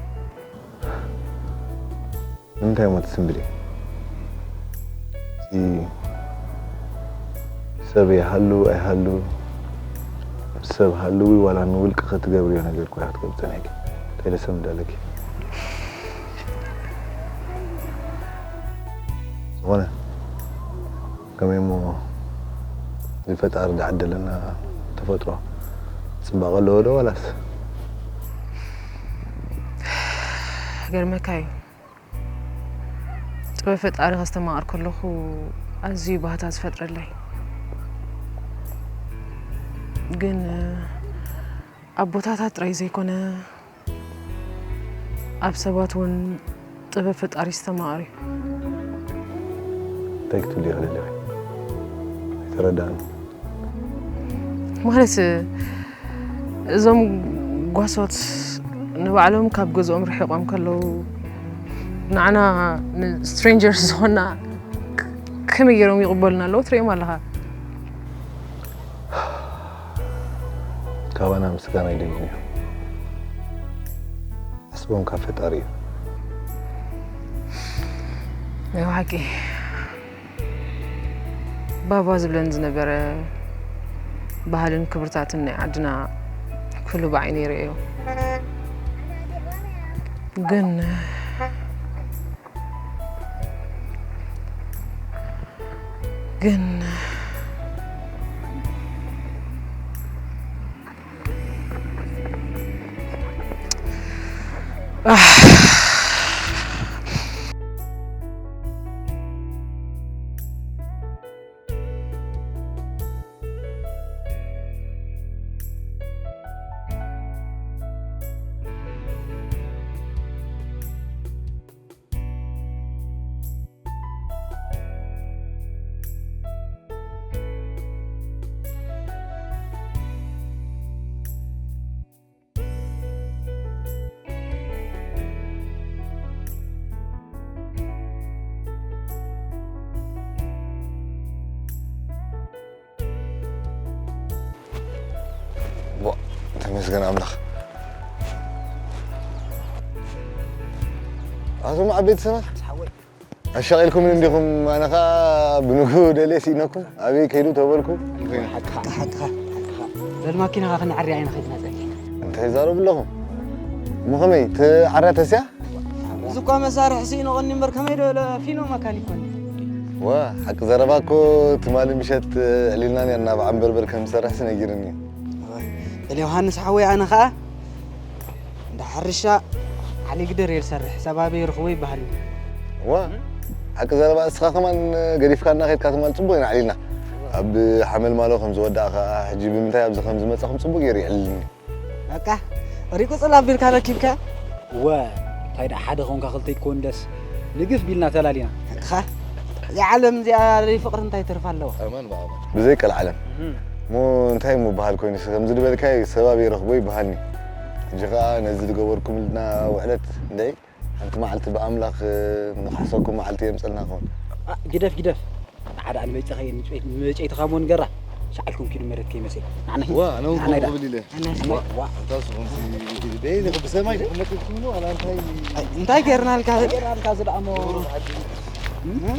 ንምንታይ እሞ ትስንብዲ? እቲ ሰብ ይሃሉ ኣይሃሉ፣ ምስ ሰብ ሃልዊ ዋላ ንውልቅኺ ትገብርዮ ነገር እኮ ኢኺ ክትገብሪ ጸኒሕኪ። እንታይ ኢለ ሰንብድ ኣለኪ? ዝኾነ ከመይ እሞ እዚ ፈጣሪ ዝዓደለና ተፈጥሮ ጽባቐ ኣለዎ ዶ ዋላስ? ገርመካ እዩ። ጥበብ ፈጣሪ ከስተማቕር ከለኹ ኣዝዩ ባህታ ዝፈጥረለይ። ግን ኣብ ቦታታት ጥራይ ዘይኮነ፣ ኣብ ሰባት እውን ጥበብ ፈጣሪ ዝተማቕር እዩ። እንታይ ክትብሊ ኢኺ ደሊኺ? ኣይተረዳእን። ማለት፣ እዞም ጓሶት ንባዕሎም ካብ ገዝኦም ርሒቖም ከለዉ፣ ንዓና ንስትሬንጀርስ ዝኾንና ከመይ ገይሮም ይቕበሉና ኣለዉ? ትርእዮም ኣለኻ። ካባና ምስጋና ኣይደልዩን እዮም። ዓስቦም ካብ ፈጣሪ እዩ። ናይ ብሓቂ ባባ ዝብለን ዝነበረ ባህልን ክብርታትን ናይ ዓድና ኩሉ ብዓይነይ ይርእዮ። ግን፣ ግን፣ ዋ፣ ተመስገን ኣምላኽ። ኣቶም ዓበይቲ ሰባት፣ ኣሻቒልኩምን እንዲኹም፣ ኣነ ኸኣ ብንግሁ ደልየ ስኢነኩም፣ ኣበይ ከይዱ ተበልኩ። ሓቅኻ፣ ሓቅኻ፣ ሓቅኻ። በል ማኪናኻ ክንዓርያ ኢና ኸድና ጸኒሕና። እንታይ ይዛረቡ ኣለኹም? እሞ ኸመይ፣ ትዓርያ ተስያ? እዚ እኳ መሳርሒ ስኢኑ ቐኒ እምበር ከመይ ዶ ኢለ ፊኖ መካኒክ ኮኒ። ዋ፣ ሓቂ ዘረባ እኮ ትማሊ ምሸት ኣዕሊልና ኔርና፣ ኣብ ዓምበርበር ከም ዝሰርሕስ ነጊሩኒ። በል ዮሃንስ ሓወይ፣ ኣነ ኸኣ እንዳ ሕርሻ ዓሊ ግደር እየ ዝሰርሕ፣ ሰብ ኣበይ ይረኽቦ ይበሃል እዩ። ዋ፣ ሓቂ ዘረባ እስኻ ከማን ገዲፍካና ኸድካ ትማሊ ጽቡቕ ኢና ኣዕሊልና። ኣብ ሓመልማሎ ከም ዝወዳእኻ፣ ሕጂ ብምንታይ ኣብዚ ከም ዝመጻኹም ጽቡቕ ገይሩ የዕልልኒ። በቃ፣ ሪቁ ጽል ኣቢልካ ረኪብካ። እወ፣ እንታይ ደኣ ሓደ ኾንካ ክልተ ይኮን ደስ። ንግፍ ቢልና ተላሊና። በቃ፣ እዛ ዓለም እዚኣ ዘይ ፍቕሪ እንታይ ትርፍ ኣለዋ? ኣማን ብኣማን። ብዘይ ቀልዓለም። እህ። እሞ እንታይ ምበሃል ኮይኑ፣ ከምዚ ዝበልካይ ሰብ ኣበይ ረኽቦ ይበሃልኒ። ሕጂ ኸኣ ነዚ ዝገበርኩምልና ውዕለት እንድዒ ሓንቲ መዓልቲ ብኣምላኽ ንኽሕሰኩም መዓልቲ የምጸልና ኸውን። ኣ፣ ግደፍ፣ ግደፍ። ንዓዳ ንመጨኸይ፣ ንመጨይትኻ እሞ ንገራ። ሻዕልኩም ኪዱ መሬት ከይመሰይ። ንዓና ሂ-፣ ዋ፣ ኣነ እውን ንዓና ከምኡ ኢዳ። ክብል ኢለ። ኣናስ ዋ፣ ዋ። እታ ዝኾንኩ ደይ ኢለ ብሰማይ ክመጽእ እሞ ኣላ እንታይ ኣይ፣ እንታይ ገርናልካ? እንታይ ገርናልካ እዚ ደኣ እሞ? እም?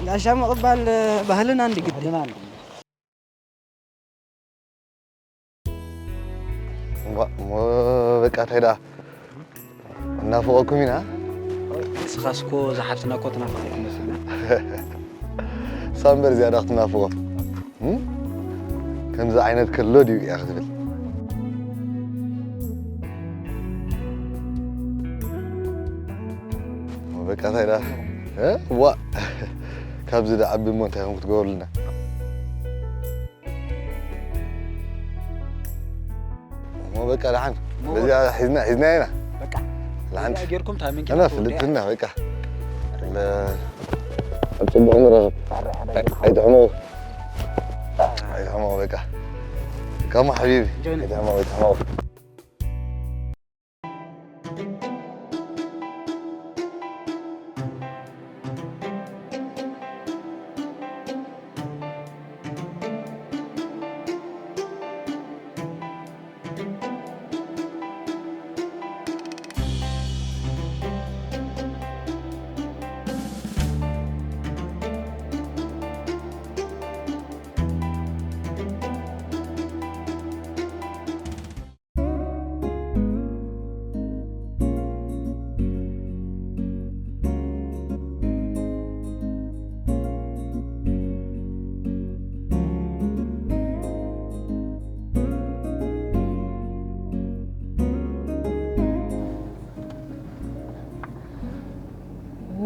ጋሻ ምቕባል ባህልና እንዲ ግዲ። ባህልና እንዲ። እሞ፣ እሞ በቃ እንታይ ደኣ እናፍቐኩም ኢና። ንስኻስ እኮ እዛ ሓፍትና እኮ ትናፍቕ ኣይትመስልን። ሳምበር ዝያዳ ክትናፍቖ። እም? ከምዚ ዓይነት ከሎ ድዩ እያ ክትብል። እሞ በቃ እንታይ ደኣ? እ? ዋ! ካብዚ ደኣ ዓቢ እሞ እንታይ ኢኹም ክትገብሩልና? እሞ በቃ ደሓን። እሞ በዚኣ ሒዝና፣ ሒዝና ኢና። በቃ። ደሓን። በዚኣ ጌርኩም ታሚንኪ ኣና ትወዲኣ። ፍልጥና በቃ። ለ-፣ ኣብ ጽቡቕ ንረኽብ። ኣይ-፣ ኣይትሕመቑ። ኣይትሕመቑ በቃ። ካማ ሓቢቢ። ጆኒ። ኣይትሕመቑ፣ ኣይትሕመቑ።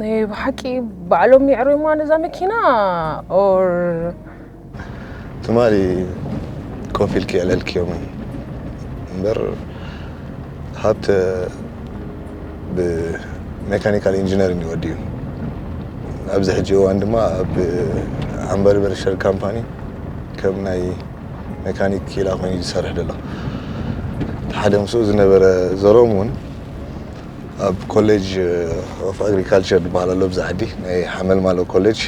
ናይ ብሓቂ ባዕሎም የዕርዩማ ነዛ መኪና? Or ትማሊ ኮፍ ኢልኪ የዕለልክዮምን እምበር፣ ሃብተ ብሜካኒካል ኢንጂነሪንግ እዩ ወዲኡ። ኣብዚ ሕጂ እዋን ድማ ኣብ ዓምባሪበር ሸል ካምፓኒ ከም ናይ ሜካኒክ ክኢላ ኮይኑ እዩ ዝሰርሕ ዘሎ። እቲ ሓደ ምስኡ ዝነበረ ዘርኦም እውን ኣብ ኮሌጅ ኦፍ ኣግሪካልቸር ዝበሃል ኣሎ፣ ኣብዚ ዓዲ ናይ ሓመልማሎ ኮሌጅ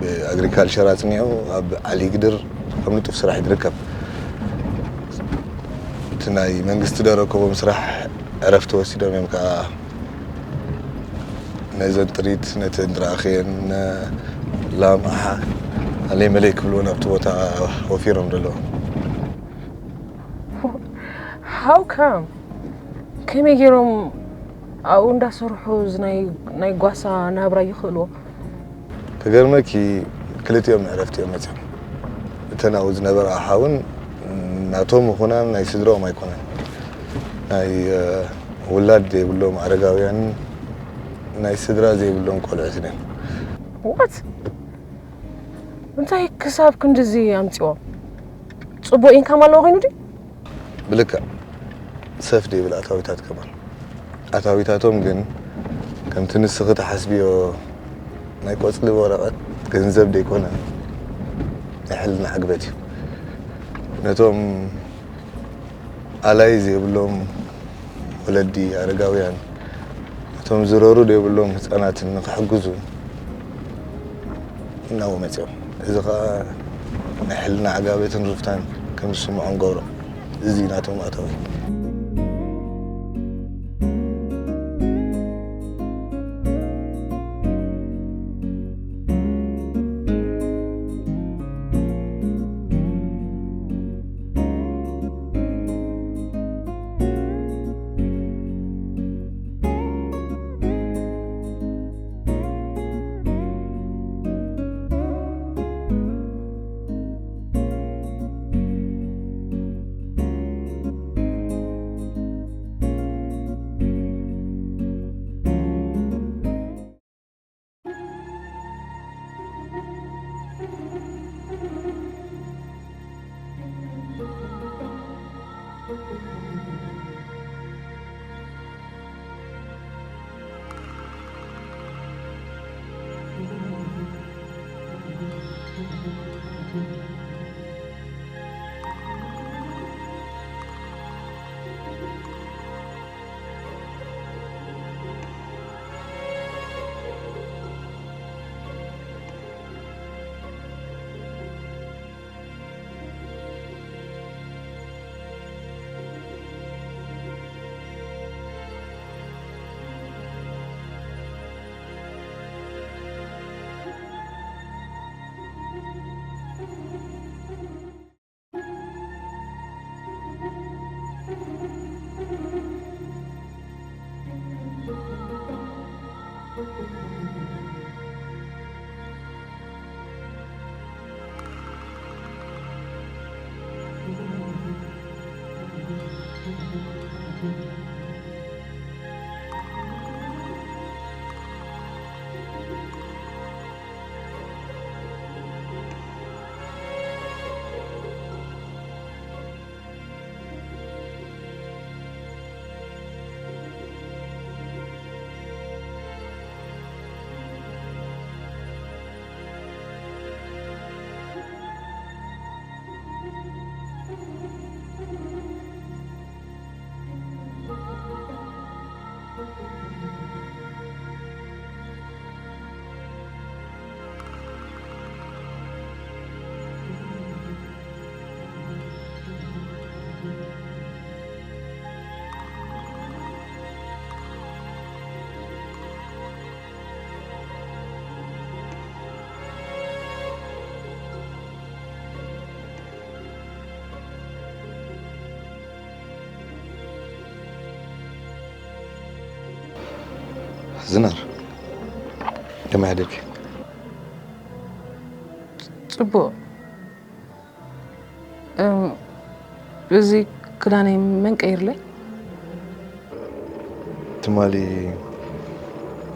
ብኣግሪካልቸር ኣጽኒዑ ኣብ ዓሊግድር ኣብ ንጡፍ ስራሕ እዩ ዝርከብ። እቲ ናይ መንግስቲ ዶ ረከቦም ስራሕ ዕረፍቲ ወሲዶም እዮም ከዓ ነዘን ጥሪት፣ ነተን ድራኸን፣ ላም፣ ኣሓ፣ ኣለይ መለይ ክብልዎ ናብቲ ቦታ ወፊሮም ዘለዉ። How come? ከመይ ገይሮም ኣብኡ እንዳሰርሑ እዚ ናይ፣ ናይ ጓሳ ናብራ ይኽእልዎ? ክገርመኪ፣ ክልቲኦም ንዕረፍቲ እዮም መፅዮም። እተን ኣብኡ ዝነበራ ኣሓውን ናቶም ይኹና ናይ ስድራኦም ኣይኮነን። ናይ፣ እ፣ ውላድ ዘይብሎም ኣረጋውያንን ናይ ስድራ ዘይብሎም ቆልዑትን እዮም። What? እንታይ ክሳብ ክንድዚ ኣምፅዎም? ፅቡቅ ኢንካም ኣለዎ ኮይኑ ድዩ? ብልክዕ ሰፍ ዘይብል ኣታዊታት ከማን። ኣታዊታቶም ግን ከምቲ ንስኺ ትሓስብዮ ናይ ቆጽሊ ወረቐት ገንዘብ ዘይኮነ ናይ ሕልና ዕግበት እዩ። ነቶም ኣላይ ዘይብሎም ወለዲ፣ ኣረጋውያን፣ ነቶም ዝረሩ ዘይብሎም ህጻናትን ንኽሕግዙ እናወመጽኦም። እዚ ኸኣ ናይ ሕልና ዕጋበትን ሩፍታን ከም ዝስምዖም ገብሮም። እዚ ናቶም ኣታዊ። ዝናር፣ ከመይ ሓደርኪ? ጽቡቕ። እም፣ እዚ ክዳነይ መን ቀይርለይ? ትማሊ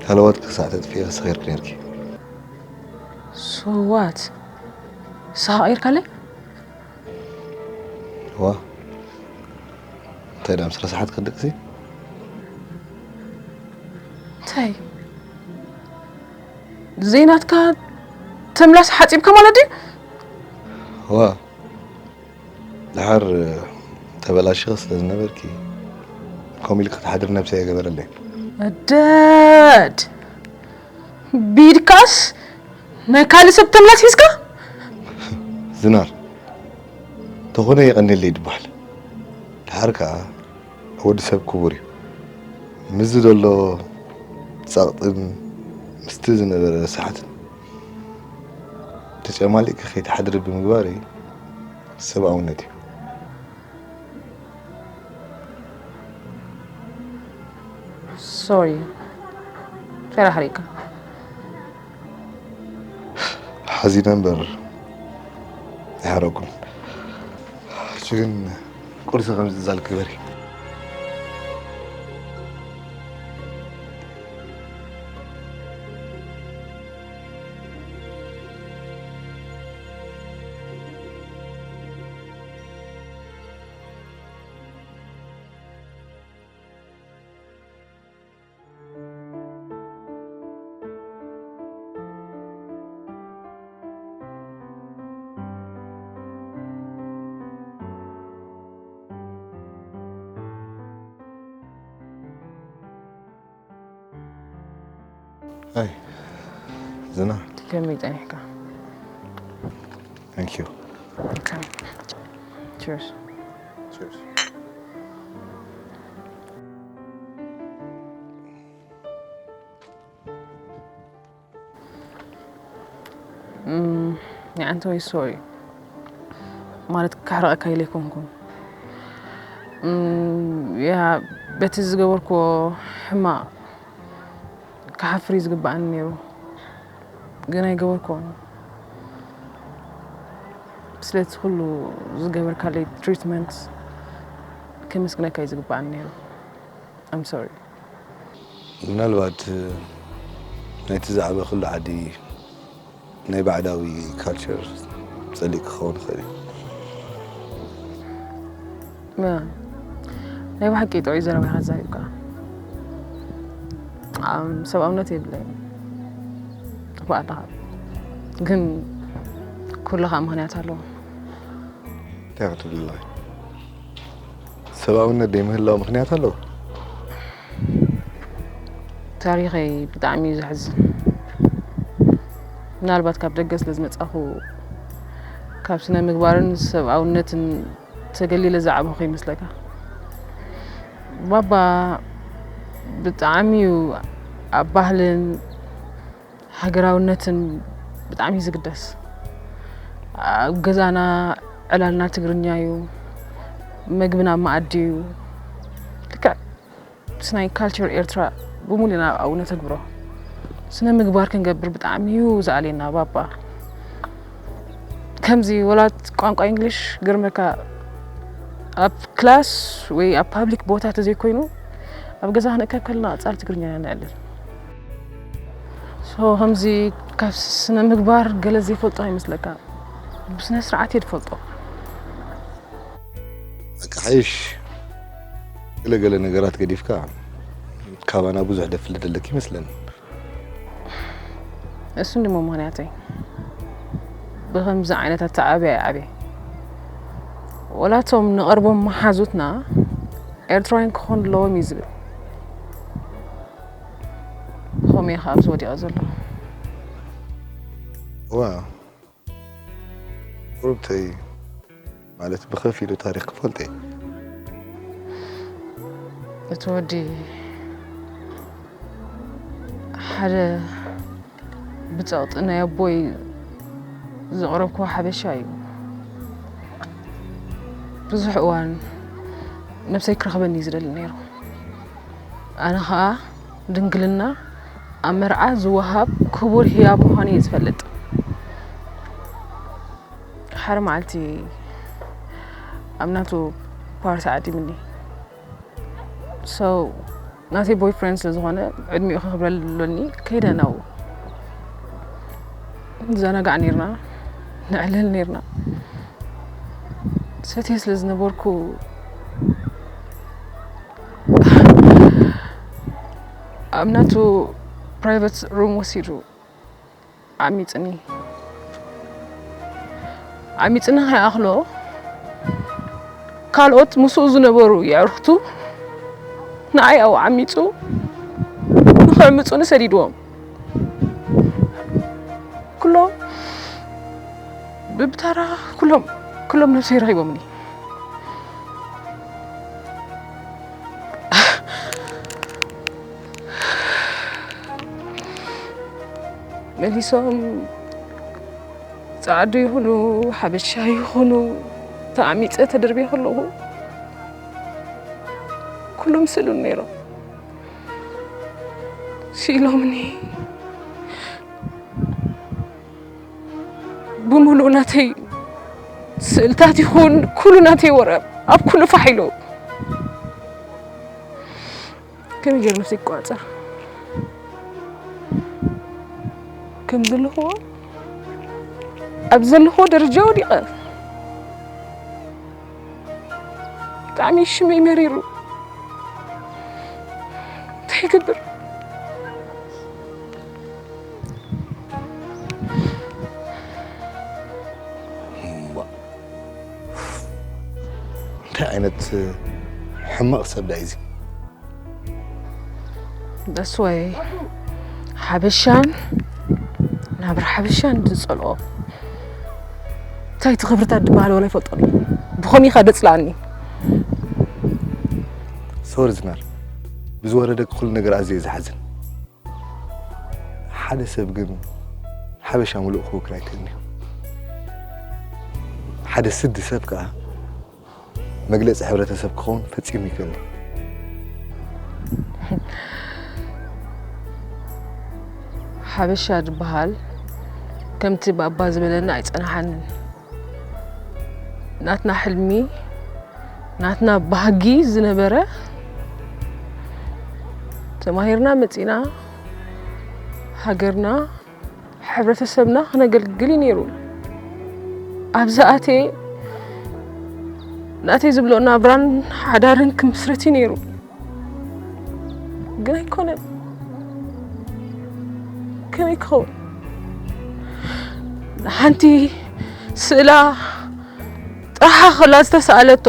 ሃለዋት ክሳዕ ተጥፍኢ ሰኺርኪ ነርኪ። So what? ንስኻ ቀይርካለይ? ዋ፣ እንታይ ደኣ ምስ ረሳሓት ክድቅሲ? እንታይ? ዘይናትካ ተምላስ ሓጺብካ ማለት ድዩ? ዋ፣ ድሓር ተበላሽኺ ስለ ዝነበርኪ፣ ከምኡ ኢልኪ ክትሓድሪ ነብሰይ ኣይገበረለይ። ደድ ቢድካስ ናይ ካልእ ሰብ ተምላስ ሒዝካ? ዝናር፣ ተኾነ የቐንየለይ ድበሃል። ድሓር ከኣ ወዲ ሰብ ክቡር እዩ። ምስዚ ዘሎ ጸቕጥን ምስቲ ዝነበረ ረሳሓትን ተጨማሊቕኪ ከይትሓድሪ ብምግባረይ ሰብኣውነት እዩ። ሶሪ፣ ተራሕሪካ። ሓዚነ እምበር ኣይሓረኩን። ሕጂ ግን ቁርሲ ከም ዝዛል ግበሪ። ኣይ ዝና ከመይ ጸኒሕካ? Thank you. Cheers. Cheers. ንዓንተ ወይ ሶሪ ማለት ክሕረቐካ ኢለ ኣይኮንኩን። ያ በቲ ዝገበርክዎ ሕማቕ ክሓፍር እዩ ዝግባኣኒ ነይሩ፣ ግን ኣይገበርክዎን። ስለቲ ኩሉ ዝገበርካለይ ትሪትመንት ከመስግነካ እዩ ዝግባኣኒ ነይሩ። I'm sorry። ምናልባት ናይቲ ዝዓበኽሉ ዓዲ ናይ ባዕዳዊ ካልቸር ጸሊእ ክኸውን ይኽእል እዩ። ያ፣ ናይ ብሓቂ ጥዑይ ዘረባ ኢኻ ተዛሪብካ። ኣም፣ ሰብኣውነት የብለይን። ጥቡቕ ኣለኻ። ግን ኩሉ ኸኣ ምኽንያት ኣለዎ። እንታይ ክትብል ኣለኻ? ሰብኣውነት ዘይምህላው ምኽንያት ኣለዎ? ታሪኸይ ብጣዕሚ እዩ ዘሕዝን። ምናልባት ካብ ደገ ስለ ዝመጻኹ ካብ ስነ ምግባርን ሰብኣውነትን ተገሊለ ዝዓበኹ ይመስለካ። ባባ ብጣዕሚ እዩ ኣብ ባህልን ሃገራውነትን ብጣዕሚ እዩ ዝግደስ። ኣብ ገዛና ዕላልና ትግርኛ እዩ፣ መግብና ኣብ መኣዲ እዩ። ልክዕ ምስ ናይ ካልቸር ኤርትራ ብሙሉእ ኢና ኣብኡ ነተግብሮ። ስነ ምግባር ክንገብር ብጣዕሚ እዩ ዝኣልየና ባባ። ከምዚ ወላ ቋንቋ እንግሊሽ ገርመካ ኣብ ክላስ ወይ ኣብ ፓብሊክ ቦታ ተዘይኮይኑ ኣብ ገዛ ክንእከብ ከለና ቀጻሊ ትግርኛ ኢና ነዕልል። ሶ ከምዚ ካብ ስነ ምግባር ገለ ዘይፈልጦ ኣይመስለካ፣ ብስነ ስርዓት እየ ዝፈልጦ። በቃ ሓይሽ ገለ ገለ ነገራት ገዲፍካ ካባና ብዙሕ ደፍሊ ደለክ ይመስለኒ። እሱ እንድሞ ምኽንያተይ ብኸምዚ ዓይነት ኣተዓብያ እየ ዓብየ። ወላቶም ንቐርቦም መሓዙትና ኤርትራውያን ክኾኑ ኣለዎም እዩ ዝብል። ብኸምኡ እየ ከዓ ኣብዚ ወዲቐ ዘለኹ። ዋ ቁሩብተይ ማለት ብኸፊሉ ታሪኽ ክፈልጥ እየ። እቲ ወዲ ሓደ ብጸቕጢ ናይ ኣቦይ ዘቕረብክዎ ሓበሻ እዩ። ብዙሕ እዋን ነብሰይ ክረኽበኒ እዩ ዝደሊ ነይሩ። ኣነ ኸኣ ድንግልና ኣብ መርዓ ዝወሃብ ክቡር ህያብ ምዃኑ እየ ዝፈልጥ። ሓደ መዓልቲ ኣብ ናቱ ፓርቲ ዓዲምኒ። So ናተይ ቦይፍሬንድ ስለ ዝኾነ ዕድሚኡ ከኽብረሉ ኣለኒ። ከይደ ናብኡ። ንዘናጋዕ ኔርና፣ ነዕልል ኔርና። ሰትየ ስለ ዝነበርኩ ኣብ ናቱ ፕራይቨት ሩም ወሲዱ ዓሚጽኒ። ዓሚጽኒ ከይኣኽሎ ካልኦት ምስኡ ዝነበሩ የዕሩኽቱ ንዓይ ኣብኡ ዓሚጹ ንኸዕምጹኒ ሰዲድዎም። ኩሎም ብብተራ ኩሎም ኩሎም ነብሰይ ረኺቦምኒ። መሊሶም ጻዕዱ ይኹኑ ሓበሻ ይኹኑ ተኣሚጸ ተደርብየ ከለኹ ኩሎም ስእሉን ነይሮም። ስኢሎምኒ። ብምሉእ ናተይ ስእልታት ይኹን ኩሉ ናተይ ወረ ኣብ ኩሉ ፋሕ ኢሉ። ከመይ ገይረ ነብሰይ ክቆጻጸር ከም ዘለኹዎ ኣብ ዘለኹዎ ደረጃ ወዲቐ። ብጣዕሚ ሽመይ መሪሩ። እንታይ ይገብር? እንታይ ዓይነት ሕማቕ ሰብ ዳይ እዚ? That's why ሓበሻን ናብራ ሓበሻን ዝጸልኦ። እንታይ እቲ ክብርታት ዝበሃል ወላ ይፈልጦን እዩ። ብኸመይ ኢኻ ደጽልኣኒ? ሶሪ ዝናር፣ ብዝወረደኪ ኩሉ ነገር ኣዝየ ዝሓዝን። ሓደ ሰብ ግን ሓበሻ ምሉእ ክውክል ኣይክእልን እዩ። ሓደ ስዲ ሰብ ከኣ መግለጺ ሕብረተሰብ ክኸውን ፈጺሙ ይክእል። ሓበሻ ዝበሃል ከምቲ ባባ ዝበለና ኣይጸናሓንን። ናትና ሕልሚ፣ ናትና ባህጊ ዝነበረ ተማሂርና መጺና ሃገርና ሕብረተሰብና ክነገልግል እዩ ነይሩ። ኣብዚ ኣትየ ናተይ ዝብሎ ናብራን ሓዳርን ክምስርት እዩ ነይሩ። ግን ኣይኮነን። ከመይ ክኸውን? ሓንቲ ስእላ ጥራሓ ከላ ዝተሳእለቶ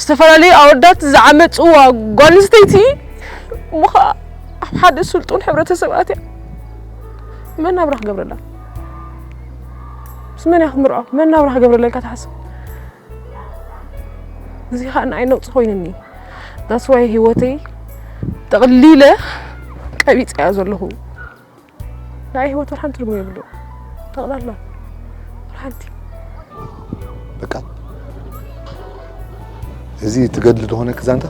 ዝተፈላለዩ ኣወዳት ዝዓመፅዋ ጓል ኣንስተይቲ እሞ ኸዓ ኣብ ሓደ ስልጡን ሕብረተሰብ ኣትያ መን ናብራ ክገብረላ? ምስ መን እያ ክትምርዖ? መን ናብራ ክገብረላ ኢልካ ትሓስብ? እዚ ኸዓ ንዓይ ነውፂ ኮይኑኒ። That's why ህይወተይ ጠቕሊለ ቀቢፀያ ዘለኹ። ናይ ህይወት ወላ ሓንቲ ትርጉም የብሉ። ጠቕላላ ወላ ሓንቲ። በቃ፣ እዚ ትገድሊ ዝኾነ ክዛንታ?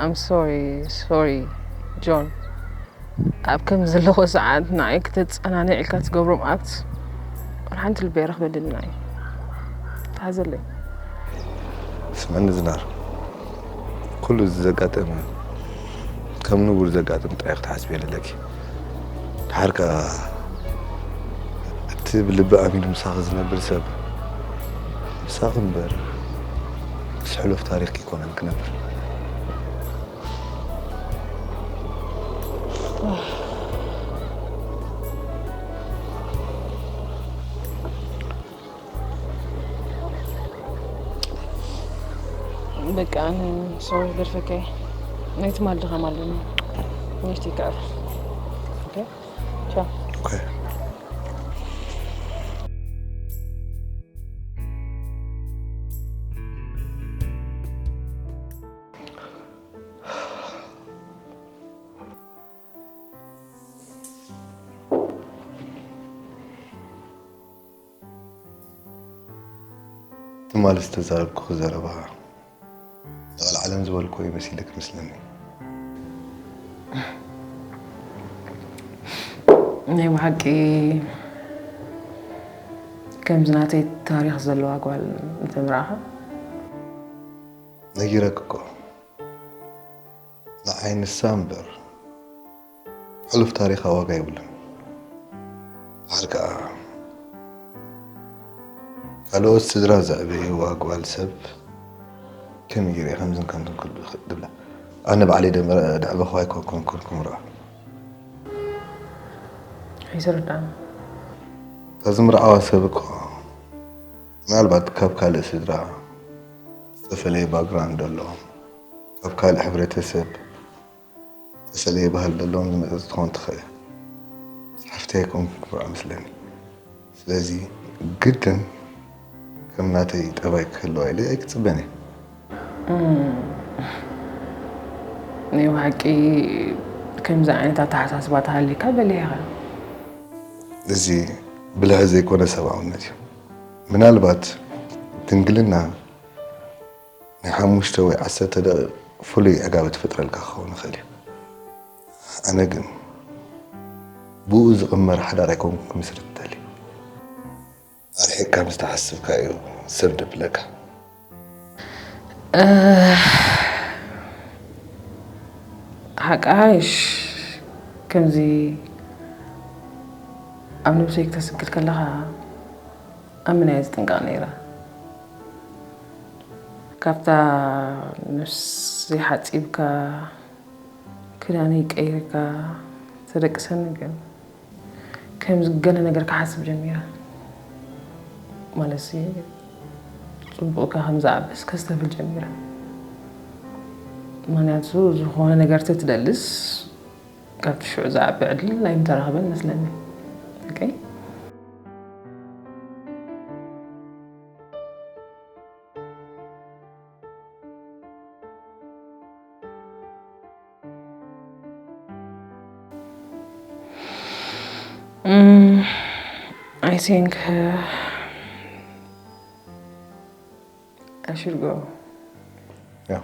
I'm sorry, sorry ጆን። ኣብ ከም ዘለኹ ሰዓት ንዓይ ክተጸናንዕ ኢልካ ትገብሮም ኣክት ወላ ሓንቲ ልበይ ኣይረኽበልንን እዩ። ተሓዘለይ። ስምዕኒ ዝናር፣ ኩሉ እዚ ዘጋጠመ ከም ንቡር ዘጋጥም ጥራይ ክትሓስብዮ ኣለኪ። ድሓር ከኣ እቲ ብልቢ ኣሚኑ ምሳኺ ዝነብር ሰብ ምሳኺ እምበር ምስ ሕሉፍ ታሪኽ ኣይኮነን ክነብር። በቃ፣ ኣነ ሶሪ ክገድፈካ እየ። ናይ ትማል ድኻም ኣለኒ። ንእሽተይ ክዕርፍ። ኦኬ? ቻው። ኦኬ። ትማሊ ዝተዛረብኩኺ ዘረባ ልዕሊ ዓለም ዝበልክዎ እዩ መሲልኪ መስለኒ። ናይ ብሓቂ ከምዚ ናተይ ታሪኽ ዘለዋ ጓል እንተምራኻ ነጊረክ እኮ ንዓይ ንሳ እምበር ሕሉፍ ታሪኻ ዋጋ የብሉን። ድሓር ከኣ ካልኦት ስድራ ዘዕበይዋ ጓል ሰብ ከመይ ገይረ እየ ከምዝን ከምዝን ክብል ዝኽእል? ኣነ ባዕለይ ደምረ ደዕበኹ ኣይኮንኩን ክምርዖ። ኣይዝርዳእን። እታ ዝምርዓዋ ሰብ እኮ ምናልባት ካብ ካልእ ስድራ ዝተፈለየ ባክግራውንድ ዘለዎም፣ ካብ ካልእ ሕብረተሰብ ዝተፈለየ ባህሊ ዘለዎም ዝመጸት ክትኸውን ትኽእል። ምስ ሓፍተይ ኣይኮንኩን ክምርዖ መስለኒ። ስለዚ ግድን ከም ናተይ ጠባይ ክህልዋ ኢለ ኣይክጽበን እየ። ናይ ብሓቂ ከምዚ ዓይነት ኣተሓሳስባ ተሃልዩካ በሊሕ ኢኻ። እዚ ብልሒ ዘይኮነ ሰብኣውነት እዩ። ምናልባት ድንግልና ናይ ሓሙሽተ ወይ ዓሰርተ ደቂቕ ፍሉይ ዕጋበት ይፈጥረልካ ክኸውን ይኽእል እዩ። ኣነ ግን ብኡ ዝቕመር ሓዳር ኣይኮንኩን ክምስርት እደሊ። ኣርሒቕካ ምስ ተሓስብካ እዩ ሰብ ደብለካ። ሓቃይሽ ከምዚ ኣብ ነብሰይ ክተስግድ ከለኻ ኣብ ምንያ ዝጥንቀቕ ነይረ። ካብታ ነብሲ ሓጺብካ ክዳነይ ቀይርካ ተደቅሰኒ ግን ከም ገለ ነገር ክሓስብ ጀሚረ። ማለት ጽቡቕካ ከም ዝዓበስ ከስተብል ጀሚረ። ምክንያቱ ዝኾነ ነገር ተትደልስ ካብቲ ሽዑ ዝዓቢ ዕድል ኣይምተረኽበን መስለኒ። Okay? Mm, I think uh, I should go. Yeah.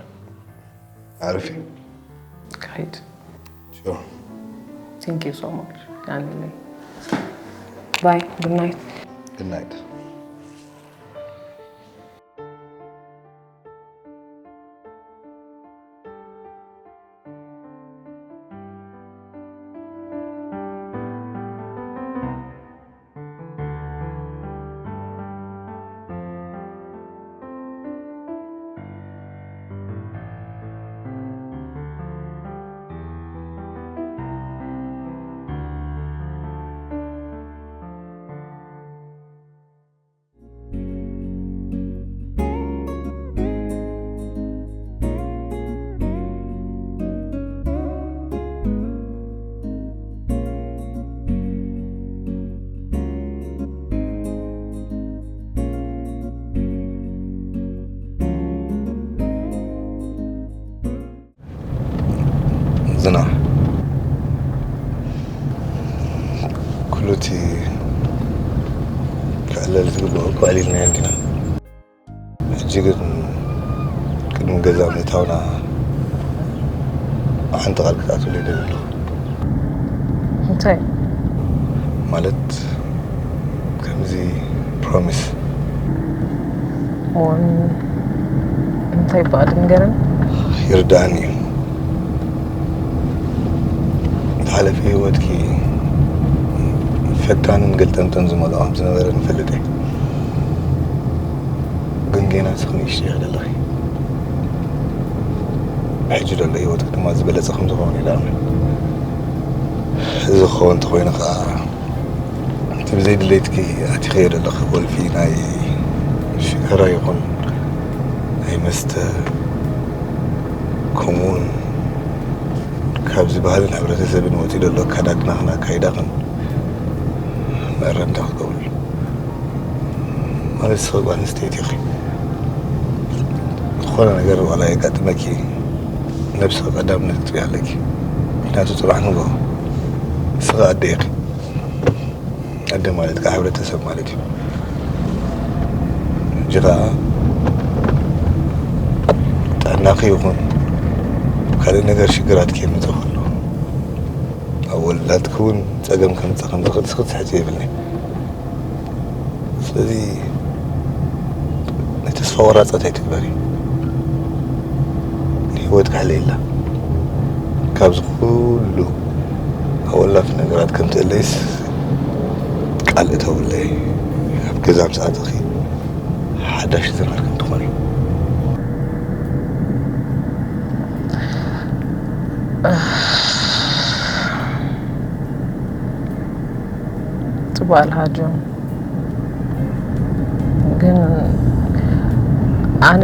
عارفي؟ Great. Sure. Thank you so much. يعني. Bye. Good night. Good night. ዝና ኩሉ እቲ ክዕለል ዝግብኦ እኮ ኣዕሊልናዮ እንዲና። ሕጂ ግን ቅድሚ ገዛ ምእታውና ሓንቲ ቃል ክትኣትወለይ ደሊ ኣለኹ። እንታይ? ማለት ከምዚ ፕሮሚስ ሞን እንታይ በኣል ንገረን? ይርዳእኒ እዩ። ዝሓለፈ ህይወትኪ ፈታንን ገልጠምጠን ዝመልኦ ከም ዝነበረ ንፈልጥ እየ። ግን ጌና ስኽ ንእሽቶ ኢኺ ዘለኺ። ብሕጂ ዘሎ ህይወትኪ ድማ ዝበለጸ ከም ዝኸውን እየ ዝኣምን። እዚ ክኸውን እንተኾይኑ ከኣ እቲ ብዘይ ድሌትኪ ኣቲኽዮ ዘለኺ ቁልፊ ናይ ሽጋራ ይኹን ናይ መስተ፣ ከምኡውን ካብዚ ባህልን ሕብረተሰብን ወጺኡ ዘሎ ኣከዳድናኽን ኣካይዳኽን መእረምታ ክትገብርሉ። ማለት ንስኺ ጓል ኣንስተይቲ ኢኺ። ዝኾነ ነገር ዋላ የጋጥመኪ ነብስኺ ቀዳምነት ክትህቢ ኣለኪ። ምኽንያቱ ጽባሕ ንግሆ ንስኺ ኣደ ኢኺ። ኣደ ማለት ከዓ ሕብረተሰብ ማለት እዩ። ሕጂ ከዓ ጥዕናኺ ይኹን ካልእ ነገር ሽግራት ከየምፅእ ከሎ ኣብኡ ወላድኪ እውን ጸገም ከምጽእ ከም ዝኽእል ስኽት ትሕቲ የብልኒ። ስለዚ ናይ ተስፋ ወራጸት ኣይትግበሪ። ንህይወት ክሕለየላ ካብዚ ኩሉ ኣወላፊ ነገራት ከም ትእለይስ ቃል እተውለይ። ኣብ ገዛ ምስ ኣተኺ ሓዳሽ ዘመድ ከም ትኾኒ። ጽቡቕ ኣልካ ጆን፣ ግን ኣነ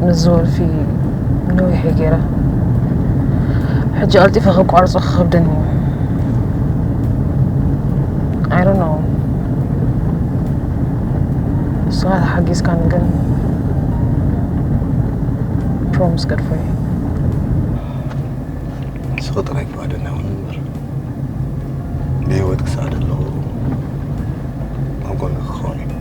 ምስ ዝወልፊ ነዊሕ ገይረ፣ ሕጂ ቀልጢፈ ከቋርጾ ክኸብደኒ። I don't know። ንስኻ ተሓጊዝካኒ ግን promise good for you። ንስኺ ጥራይ ክባደና እውን እምበር፣ ብህይወት ክሳዕ ዘለኹ ኣብ ጎንኺ ክኸውን እየ።